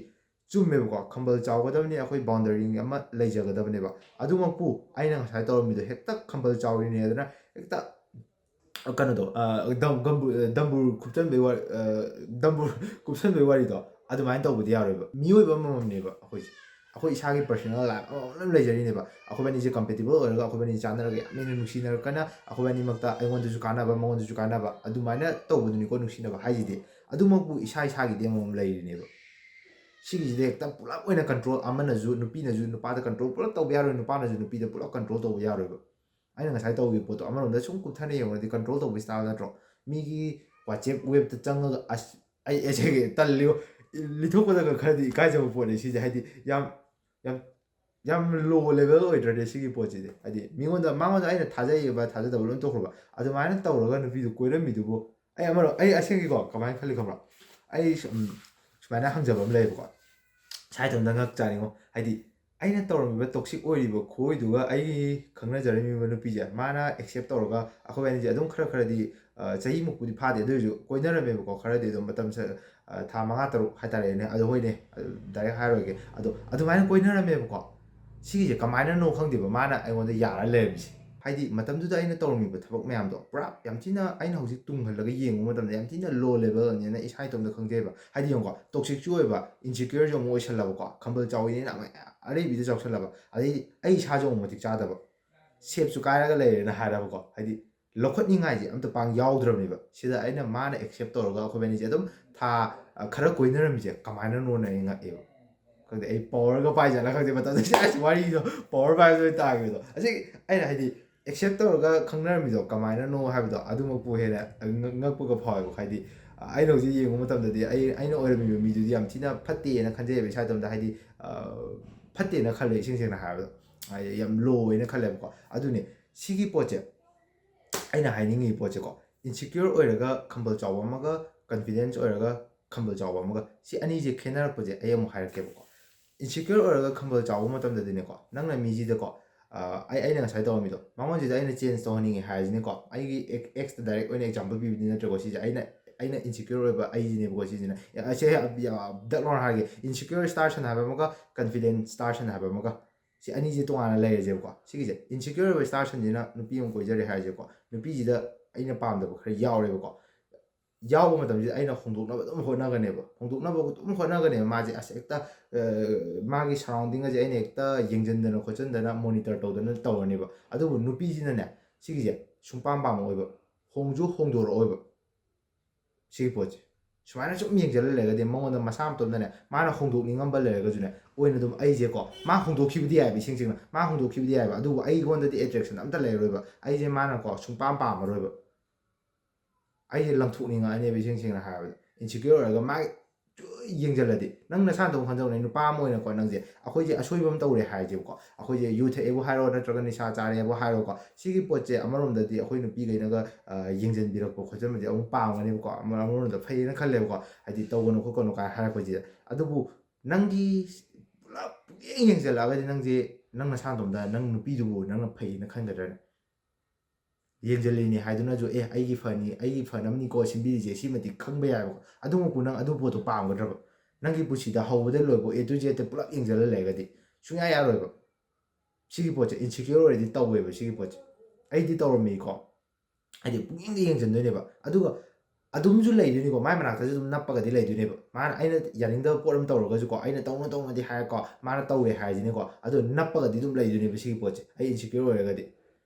ꯆꯨꯝꯃꯦꯕꯀꯣ, ꯈꯝꯕꯜ ꯆꯥꯎꯒꯗꯕꯅꯤ, ꯑꯩꯈꯣꯏ ꯕꯥꯎꯟꯗꯔꯤ ꯑꯃ ꯂꯩꯖꯒꯗꯕꯅꯦꯕ꯫ ꯑꯗꯨꯃꯛꯄꯨ ꯑꯩꯅ ꯉꯁꯥꯏ ꯇꯧꯔꯝꯃꯤꯗꯣ ꯍꯦꯛꯇ ꯈꯝꯕꯜ ꯆꯥꯎꯔꯤꯅꯦ ꯑꯗꯨꯅ ꯍꯦꯛꯇ, ꯀꯩꯅꯣꯗꯣ, ꯑ, ꯗꯝ-, ꯒꯝꯕꯨ-, ꯑ, ꯗꯝꯕꯨꯔ ꯈꯨꯞꯆꯟꯕꯩ ꯋꯥ-, ꯑ, ꯗꯝꯕꯨꯔ ꯀꯨꯞꯁꯟꯕꯩ ꯋꯥꯔꯤꯗꯣ ꯑꯗꯨꯃꯥꯏꯅ ꯇꯧꯕꯗꯤ ꯌꯥꯔꯣꯏꯕ꯫ ꯃꯤꯑꯣꯏꯕ ꯑꯃꯃꯝꯅꯦꯕ ꯑꯩꯈꯣꯏꯁꯦ꯫ ꯑꯩꯈꯣꯏ ꯏꯁꯥꯒꯤ ꯄꯔꯁꯣꯅꯦꯜ ꯂꯥꯏꯐ ꯑꯃꯃꯝ ꯂꯣꯏ ꯂꯩꯖꯔꯤꯅꯦꯕ꯫ ꯑꯩꯈꯣꯏꯕꯥꯅꯤꯁꯦ ꯀꯝꯄꯦꯇꯤꯕꯜ ꯑꯣꯏꯔꯒ, ꯑꯩꯈꯣꯏꯕꯥꯅꯤ ꯆꯥꯟꯅꯔꯒ, ꯌꯥꯝ ꯍꯦꯟꯅ ꯅꯨꯡꯁꯤꯅꯔꯀꯅ, ꯑꯩꯈꯣꯏꯕꯥꯅꯤꯃꯛꯇ ꯑꯩꯉꯣꯟꯗꯁꯨ ꯀꯥꯟꯅꯕ, ꯃꯉꯣꯟꯗꯁꯨ ꯀꯥꯟꯅꯕ, ꯑꯗꯨꯃꯥꯏꯅ ꯇꯧꯕꯗꯨꯅꯤꯀꯣ ꯅꯨꯡꯁꯤꯅꯕ ꯍꯥꯏꯁꯤꯗꯤ꯫ ꯑꯗꯨꯃꯛꯄꯨ ꯏꯁꯥ ꯏꯁꯥꯒꯤꯗꯤ ꯑꯃꯃꯝ ꯂꯩꯔꯤꯅꯦꯕ꯫ ꯁꯤꯒꯤꯁꯤꯗ ꯍꯦꯛꯇ ꯄꯨꯂꯞ ꯑꯣꯏꯅ ꯀꯟꯇ꯭ꯔꯣꯜ, ꯑꯃꯅꯁꯨ ꯅꯨꯄꯤꯅꯁꯨ ꯅꯨꯄꯥꯗ ꯀꯟꯇ꯭ꯔꯣꯜ ꯄꯨꯂꯞ ꯇꯧꯕ ꯌꯥꯔꯣꯏ, ꯅꯨꯄꯥꯅꯁꯨ ꯅꯨꯄꯤꯗ ꯄꯨꯂꯞ ꯀꯟꯇ꯭ꯔꯣꯜ ꯇꯧꯕ ꯌꯥꯔꯣꯏꯕ꯫ ꯑꯩꯅ ꯉꯁꯥꯏ ꯇꯧꯈꯤꯕ ꯄꯣꯠꯇꯣ ꯑꯃꯔꯣꯝꯗ ꯁꯨꯝ ꯀꯨꯞꯊꯅ ꯌꯦꯡꯉꯨꯔꯗꯤ ꯀꯟꯇ꯭ꯔꯣꯜ ꯇꯧꯕ ꯏꯁꯇꯥꯏꯜ ꯅꯠꯇ꯭ꯔꯣ? ꯃꯤꯒꯤ ꯋꯥꯆꯦꯞ ꯋꯦꯞꯇ ꯆꯪꯉꯒ, ꯑꯁ, ꯑꯩ ꯑꯩꯁꯦ ꯇꯜꯂꯤꯕꯣ, ꯂꯤꯊꯣꯛꯄꯗꯒ ꯈꯔꯗꯤ ꯏꯀꯥꯏꯖꯕ ꯄꯣꯠꯅꯤ ꯁꯤꯁꯦ꯫ ꯍꯥꯏꯗꯤ ꯌꯥꯝ, ꯌꯥꯝ, ꯌꯥꯝ ꯂꯣ ꯂꯦꯚꯦꯜ ꯑꯣꯏꯗ꯭ꯔꯅꯦ ꯁꯤꯒꯤ ꯄꯣꯠꯁꯤꯗꯤ? ꯍꯥꯏꯗꯤ ꯃꯤꯉꯣꯟꯗ, ꯃꯉꯣꯟꯗ ꯑꯩꯅ ꯊꯥꯖꯩꯌꯦꯕ, ꯊꯥꯖꯗꯕ ꯂꯣꯏ ꯇꯣꯛꯈ꯭ꯔꯕ, ꯑꯗꯨꯃꯥꯏꯅ ꯇꯧꯔꯒ ꯅꯨꯄꯤꯗꯨ ꯀꯣꯏꯔꯝꯃꯤꯗꯨꯕꯨ, ꯑꯩ ꯑꯃꯔꯣꯝ, ꯑꯩ ꯑꯁꯦꯡꯒꯤꯀꯣ ꯀꯃꯥꯏꯅ ꯈꯜꯂꯤ ꯈꯪꯕ꯭ꯔꯥ? ꯑꯩ ꯁꯨꯝ, ꯁꯨꯃꯥꯏꯅ ꯍꯪꯖꯕ ꯑꯃ ꯂꯩꯌꯦꯕꯀꯣ, ꯁꯥꯏ ꯏꯇꯣꯝꯇ ꯉꯛ ꯆꯥꯅꯤꯡꯉꯣ꯫ ꯍꯥꯏꯗꯤ ꯑꯩꯅ ꯇꯧꯔꯝꯃꯤꯕ ꯇꯣꯛꯁꯤꯛ ꯑꯣꯏꯔꯤꯕ ꯈꯨꯑꯣꯏꯗꯨꯒ ꯑꯩꯒꯤ ꯈꯪꯅꯖꯔꯝꯃꯤꯕ ꯅꯨꯄꯤꯁꯦ ꯃꯥꯅ ꯑꯦꯛꯁꯦꯞ ꯇꯧꯔꯒ ꯑꯩꯈꯣꯏ ꯑꯅꯤꯁꯦ ꯑꯗꯨꯝ ꯈꯔ ꯈꯔꯗꯤ, ꯑ, ꯆꯍꯤꯃꯨꯛꯄꯨꯗꯤ ꯐꯥꯗꯦ, ꯑꯗꯨ ꯑꯣꯏꯔꯁꯨ ꯀꯣꯏꯅꯔꯝꯃꯦꯕꯀꯣ, ꯈꯔꯗꯤ ꯑꯗꯨꯝ ꯃꯇꯝ ꯁ-, ꯑ, ꯊꯥ ꯃꯉꯥ ꯇꯔꯨꯛ ꯍꯥꯏꯇꯥꯔꯦꯅꯦ꯫ ꯑꯗꯣ ꯍꯣꯏꯅꯦ, ꯑ, ꯗꯥꯏꯔꯦꯛ ꯍꯥꯏꯔꯣꯏꯒꯦ꯫ ꯑꯗꯣ ꯑꯗꯨꯃꯥꯏꯅ ꯀꯣꯏꯅꯔꯝꯃꯦꯕꯀꯣ꯫ ꯁꯤꯒꯤꯁꯦ ꯀꯃꯥꯏꯅꯅꯣ ꯈꯪꯗꯦꯕ ꯃꯥꯅ ꯑꯩꯉꯣꯟꯗ ꯌꯥꯔ ꯂꯩꯔꯝꯃꯤꯁꯦ꯫ ꯍꯥꯏꯗꯤ ꯃꯇꯝꯗꯨꯗ ꯑꯩꯅ ꯇꯧꯔꯝꯃꯤꯕ ꯊꯕꯛ ꯃꯌꯥꯝꯗꯣ ꯄꯨꯔꯥ ꯌꯥꯝ ꯊꯤꯅ ꯑꯩꯅ ꯍꯧꯖꯤꯛ ꯇꯨꯡꯍꯜꯂꯒ ꯌꯦꯡꯕ ꯃꯇꯝꯗ ꯌꯥꯝ ꯊꯤꯅ ꯂꯣ ꯂꯦꯚꯦꯜꯅꯦꯅ ꯏꯁꯥ ꯏꯇꯣꯝꯇ ꯈꯪꯖꯩꯕ꯫ ꯍꯥꯏꯗꯤ ꯌꯦꯡꯉꯨꯀꯣ, ꯇꯣꯛꯁꯤꯛꯁꯨ ꯑꯣꯏꯕ, ꯏꯟꯁꯤꯀ꯭ꯌꯣꯔꯁꯨ ꯑꯃꯨꯛ ꯑꯣꯏꯁꯜꯂꯕꯀꯣ, ꯈꯝꯕꯜ ꯆꯥꯎꯏꯅꯦꯅ ꯑꯃ ꯑꯔꯩꯕꯤꯗ ꯆꯥꯎꯁꯜꯂꯕ, ꯑꯗꯩꯗꯤ ꯑꯩ ꯏꯁꯥꯁꯨ ꯑꯃꯨꯛ ꯃꯇꯤꯛ ꯆꯥꯗꯕ, ꯁꯦꯞꯁꯨ ꯀꯥꯏꯔꯒ ꯂꯩꯔꯦꯅ ꯍꯥꯏꯔꯕꯀꯣ꯫ ꯍꯥꯏꯗꯤ ꯂꯧꯈꯠꯅꯤꯡꯉꯥꯏꯁꯦ ꯑꯝꯇ ꯄꯥꯡ ꯌꯥꯎꯗ꯭ꯔꯕꯅꯦꯕ꯫ ꯁꯤꯗ ꯑꯩꯅ ꯃꯥꯅ ꯑꯦꯛꯁꯦꯞ ꯇꯧꯔꯒ ꯑꯩꯈꯣꯏꯕꯥꯅꯤꯁꯦ ꯑꯗꯨꯝ ꯊꯥ, ꯑ, ꯈꯔ ꯀꯣꯏꯅꯔꯝꯃꯤꯁꯦ ꯀꯃꯥꯏꯅꯅꯣꯅ ꯑꯩ ꯉꯛꯑꯦꯕ꯫ ꯈꯪꯗꯦ, ꯑꯩ ꯄꯋꯔꯒ ꯄꯥꯏꯖꯠꯂ ꯈꯪꯗꯦ, ꯃꯇꯝꯗ ꯑꯁ ꯋꯥꯔꯤꯗꯣ ꯄꯋꯔ ꯄꯥꯏꯕꯗ ꯇꯥꯈꯤꯕꯗꯣ꯫ ꯑꯁꯤ ꯑꯩꯅ ꯍꯥꯏꯗꯤ ꯑꯦꯛꯁꯦꯞ ꯇꯧꯔꯒ ꯈꯪꯅꯔꯝꯃꯤꯗꯣ ꯀꯃꯥꯏꯅꯅꯣ ꯍꯥꯏꯕꯗꯣ ꯑꯗꯨꯃꯛꯄꯨ ꯍꯦꯟꯅ ꯉꯛ-, ꯉꯛꯄꯒ ꯐꯥꯎꯋꯦꯕ꯫ ꯍꯥꯏꯗꯤ ꯑꯩꯅ ꯍꯧꯖꯤꯛ ꯌꯦꯡꯕ ꯃꯇꯝꯗꯗꯤ ꯑꯩ, ꯑꯩꯅ ꯑꯣꯏꯔꯝꯃꯤꯕ ꯃꯤꯗꯨꯗꯤ ꯌꯥꯝ ꯊꯤꯅ ꯐꯠꯇꯦꯅ ꯈꯟꯖꯩꯑꯕ ꯏꯁꯥ ꯏꯇꯣꯝꯇ꯫ ꯍꯥꯏꯗꯤ, ꯑ, ꯐꯠꯇꯦꯅ ꯈꯜꯂꯦ, ꯏꯁꯦꯡ ꯁꯦꯡꯅ ꯍꯥꯏꯔꯕꯗ꯫ ꯍꯥꯏꯗꯤ ꯌꯥꯝ ꯂꯣ ꯑꯣꯏꯅ ꯈꯜꯂꯦꯕꯀꯣ꯫ ꯑꯗꯨꯅꯦ ꯁꯤꯒꯤ ꯄꯣꯠꯁꯦ ꯑꯩꯅ ꯍꯥꯏꯅꯤꯡꯉꯤ ꯄꯣꯠꯁꯦꯀꯣ, ꯏꯟꯁꯤꯀ꯭ꯌꯣꯔ ꯑꯣꯏꯔꯒ ꯈꯝꯕꯜ ꯆꯥꯎꯕ ꯑꯃꯒ, ꯀꯟꯐꯤꯗꯦꯟꯁ ꯑꯣꯏꯔꯒ ꯈꯝꯕꯜ ꯆꯥꯎꯕ ꯑꯃꯒ, ꯁꯤ ꯑꯅꯤꯁꯦ ꯈꯦꯠꯅꯔꯛꯄꯁꯦ ꯑꯩ ꯑꯃꯨꯛ ꯍꯥꯏꯔꯛꯀꯦꯕꯀꯣ꯫ ꯏꯟꯁꯤꯀ꯭ꯌꯣꯔ ꯑꯣꯏꯔꯒ ꯈꯝꯕꯜ ꯆꯥꯎꯕ ꯃꯇꯝꯗꯗꯤꯅꯦꯀꯣ, ꯅꯪꯅ ꯃꯤꯁꯤꯗꯀꯣ, ꯑꯩ ꯑꯩꯅ ꯉꯁꯥꯏ ꯇꯧꯔꯝꯃꯤꯗꯣ, ꯃꯉꯣꯟꯁꯤꯗ ꯑꯩꯅ ꯆꯦꯟꯖ ꯇꯧꯍꯟꯅꯤꯡꯉꯦ ꯍꯥꯏꯔꯁꯤꯅꯦꯀꯣ, ꯑꯩꯒꯤ ꯑꯦꯛꯁꯇ ꯗꯥꯏꯔꯦꯛ ꯑꯣꯏꯅ ꯑꯦꯛꯖꯥꯝꯄꯜ ꯄꯤꯕꯗꯤ ꯅꯠꯇ꯭ꯔꯦꯀꯣ꯫ ꯁꯤꯁꯦ ꯑꯩꯅ ꯑꯩꯅ ꯏꯟꯁꯤꯀ꯭ꯌꯣꯔ ꯑꯣꯏꯕ ꯑꯩꯁꯤꯅꯦꯕꯀꯣ꯫ ꯁꯤꯁꯤꯅ ꯑꯁꯦ ꯗꯛ ꯂꯥꯎꯅ ꯍꯥꯏꯔꯒꯦ, ꯏꯟꯁꯤꯀ꯭ꯌꯣꯔ ꯁ꯭ꯇꯥꯔꯁꯟ ꯍꯥꯏꯕ ꯑꯃꯒ ꯀꯟꯐꯤꯗꯦꯟꯁ ꯁ꯭ꯇꯥꯔꯁꯟ ꯍꯥꯏꯕ ꯑꯃꯒ, ꯁꯤ ꯑꯅꯤꯁꯦ ꯇꯣꯉꯥꯟꯅ ꯂꯩꯔꯁꯦꯕꯀꯣ꯫ ꯁꯤꯒꯤꯁꯦ ꯏꯟꯁꯤꯀ꯭ꯌꯣꯔ ꯑꯣꯏꯕ ꯁ꯭ꯇꯥꯔꯁꯟꯁꯤꯅ ꯅꯨꯄꯤ ꯑꯃ ꯀꯣꯏꯖꯔꯦ ꯍꯥꯏꯔꯁꯦꯀꯣ, ꯅꯨꯄꯤꯁꯤꯗ ꯑꯩꯅ ꯄꯥꯝꯗꯕ ꯈꯔ ꯌꯥꯎꯔꯦꯕꯀꯣ꯫ ꯌꯥꯎꯕ ꯃꯇꯝꯁꯤꯗ ꯑꯩꯅ ꯍꯣꯡꯗꯣꯛꯅꯕ ꯑꯗꯨꯝ ꯍꯣꯠꯅꯒꯅꯦꯕ, ꯍꯣꯡꯗꯣꯛꯅꯕ ꯑꯗꯨꯝ ꯍꯣꯠꯅꯒꯅꯦꯕ꯫ ꯃꯥꯁꯦ ꯑꯁ ꯍꯦꯛꯇ ꯃꯥꯒꯤ ꯁꯔꯥꯎꯟꯗꯤꯡ ꯑꯁꯦ ꯑꯩꯅ ꯍꯦꯛꯇ ꯌꯦꯡꯁꯤꯟꯗꯅ ꯈꯣꯠꯆꯤꯟꯗꯅ ꯃꯣꯅꯤꯇꯔ ꯇꯧꯗꯅ ꯇꯧꯔꯅꯦꯕ꯫ ꯑꯗꯨꯕꯨ ꯅꯨꯄꯤꯁꯤꯅꯅꯦ, ꯁꯤꯒꯤꯁꯦ ꯁꯨꯡꯄꯥꯝ ꯄꯥꯝꯃꯛꯑꯣꯏꯕ, ꯍꯣꯡꯁꯨ ꯍꯣꯡꯗꯣꯔꯛꯑꯣꯏꯕ꯫ ꯁꯤꯒꯤ ꯄꯣꯠꯁꯦ ꯁꯨꯃꯥꯏꯅ ꯁꯨꯝ ꯌꯦꯡꯁꯤꯜꯂ ꯂꯩꯔꯒꯗꯤ ꯃꯉꯣꯟꯗ ꯃꯁꯥ ꯃꯇꯣꯝꯗꯅꯦ, ꯃꯥꯅ ꯍꯣꯡꯗꯣꯛꯅꯤꯡꯉꯝꯕ ꯂꯩꯔꯒꯁꯨꯅꯦ, ꯑꯣꯏꯅ ꯑꯗꯨꯝ ꯑꯩꯁꯦꯀꯣ, ꯃꯥ ꯍꯣꯡꯗꯣꯛꯈꯤꯕꯗꯤ ꯌꯥꯏꯕ, ꯏꯁꯦꯡ ꯁꯦꯡꯅ ꯃꯥ ꯍꯣꯡꯗꯣꯛꯈꯤꯕꯗꯤ ꯌꯥꯏꯕ, ꯑꯗꯨꯕꯨ ꯑꯩꯉꯣꯟꯗꯗꯤ ꯑꯦꯇ꯭ꯔꯦꯛꯁꯟ ꯑꯝꯇ ꯂꯩꯔꯔꯣꯏꯕ꯫ ꯑꯩꯁꯦ ꯃꯥꯅꯀꯣ ꯁꯨꯡꯄꯥꯝ ꯄꯥꯝꯃꯔꯣꯏꯕ꯫ ꯑꯩꯁꯦ ꯂꯪꯊꯣꯛꯅꯤꯡꯉꯛꯑꯅꯦꯕ, ꯏꯁꯦꯡ ꯁꯦꯡꯅ ꯍꯥꯏꯔꯕꯗ꯫ ꯏꯟꯁꯤꯀ꯭ꯌꯣꯔ ꯑꯣꯏꯔꯒ ꯃꯥꯒꯤ ꯌꯦꯡꯁꯤꯜꯂꯗꯤ, ꯅꯪ ꯅꯁꯥꯅ ꯑꯗꯨꯝ ꯈꯟꯖꯧꯅꯦ, ꯅꯨꯄꯥ ꯑꯃ ꯑꯣꯏꯅꯀꯣ, ꯅꯪꯁꯦ ꯑꯩꯈꯣꯏꯁꯦ ꯑꯁꯣꯏꯕ ꯑꯃ ꯇꯧꯔꯦ ꯍꯥꯏꯔꯁꯦꯕꯀꯣ, ꯑꯩꯈꯣꯏꯁꯦ ꯌꯨ ꯊꯛꯑꯦꯕꯨ ꯍꯥꯏꯔꯣ ꯅꯠꯇ꯭ꯔꯒ ꯅꯤꯁꯥ ꯆꯥꯔꯦꯕꯨ ꯍꯥꯏꯔꯣꯀꯣ, ꯁꯤꯒꯤ ꯄꯣꯠꯁꯦ ꯑꯃꯔꯣꯝꯗꯗꯤ ꯑꯩꯈꯣꯏ ꯅꯨꯄꯤꯈꯩꯅꯒ ꯌꯦꯡꯁꯤꯟꯕꯤꯔꯛꯄ ꯈꯣꯠꯆꯟꯕꯁꯦ ꯑꯃꯨꯛ ꯄꯥꯝꯒꯅꯦꯕꯀꯣ, ꯑꯃꯔꯣꯝꯗ ꯐꯩꯌꯦꯅ ꯈꯜꯂꯦꯕꯀꯣ, ꯍꯥꯏꯗꯤ ꯇꯧꯒꯅꯨ ꯈꯣꯠꯀꯅꯨ ꯀꯥꯏꯅ ꯍꯥꯏꯔꯛꯄꯁꯤꯗ꯫ ꯑꯗꯨꯕꯨ ꯅꯪꯒꯤ ꯄꯨꯂꯞ ꯄꯨꯛꯌꯦꯡ ꯌꯦꯡꯁꯤꯜꯂꯛꯑꯒꯗꯤ ꯅꯪꯁꯦ ꯅꯪ ꯅꯁꯥꯅꯇꯣꯝꯗ ꯅꯪ ꯅꯨꯄꯤꯗꯨꯕꯨ ꯅꯪꯅ ꯐꯩꯌꯦꯅ ꯈꯟꯒꯗ꯭ꯔꯅꯦ? ꯌꯦꯡꯁꯤꯜꯂꯤꯅꯤ ꯍꯥꯏꯗꯨꯅꯁꯨ ꯑꯦ ꯑꯩꯒꯤ ꯐꯅꯤ, ꯑꯩꯒꯤ ꯐꯅꯕꯅꯤꯀꯣ ꯁꯤꯟꯕꯤꯔꯤꯁꯦ, ꯁꯤꯃꯗꯤ ꯈꯪꯕ ꯌꯥꯏꯕꯀꯣ꯫ ꯑꯗꯨꯃꯛꯄꯨ ꯅꯪ ꯑꯗꯨ ꯄꯣꯠꯇꯣ ꯄꯥꯝꯒꯗ꯭ꯔꯕ? ꯅꯪꯒꯤ ꯄꯨꯟꯁꯤꯗ ꯍꯧꯕꯗ ꯂꯣꯏꯕ ꯑꯦ ꯇꯨ ꯖꯦꯠꯇ ꯄꯨꯂꯞ ꯌꯦꯡꯁꯤꯜꯂ ꯂꯩꯔꯒꯗꯤ ꯁꯨꯡꯌꯥ ꯌꯥꯔꯣꯏꯕ꯫ ꯁꯤꯒꯤ ꯄꯣꯠꯁꯦ ꯏꯟꯁꯤꯀ꯭ꯌꯣꯔ ꯑꯣꯏꯔꯗꯤ ꯇꯧꯋꯦꯕ ꯁꯤꯒꯤ ꯄꯣꯠꯁꯦ꯫ ꯑꯩꯗꯤ ꯇꯧꯔꯝꯃꯤꯀꯣ, ꯍꯥꯏꯗꯤ ꯄꯨꯛꯌꯦꯡꯗ ꯌꯦꯡꯁꯤꯟꯗꯣꯏꯅꯦꯕ꯫ ꯑꯗꯨꯒ ꯑꯗꯨꯝꯁꯨ ꯂꯩꯗꯣꯏꯅꯤꯀꯣ, ꯃꯥꯏ ꯃꯅꯥꯛꯇꯁꯨ ꯑꯗꯨꯝ ꯅꯞꯄꯒꯗꯤ ꯂꯩꯗꯣꯏꯅꯦꯕ꯫ ꯃꯥꯅ ꯑꯩꯅ ꯌꯥꯅꯤꯡꯗꯕ ꯄꯣꯠ ꯑꯃ ꯇꯧꯔꯒꯁꯨꯀꯣ, ꯑꯩꯅ ꯇꯧꯅꯨ ꯇꯧꯅꯨꯗꯤ ꯍꯥꯏꯔꯀꯣ, ꯃꯥꯅ ꯇꯧꯔꯦ ꯍꯥꯏꯔꯁꯤꯅꯦꯀꯣ, ꯑꯗꯣ ꯅꯞꯄꯒꯗꯤ ꯑꯗꯨꯝ ꯂꯩꯗꯣꯏꯅꯦꯕ ꯁꯤꯒꯤ ꯄꯣꯠꯁꯦ, ꯑꯩ ꯏꯟꯁꯤꯀ꯭ꯌꯣꯔ ꯑꯣꯏꯔꯒꯗꯤ꯫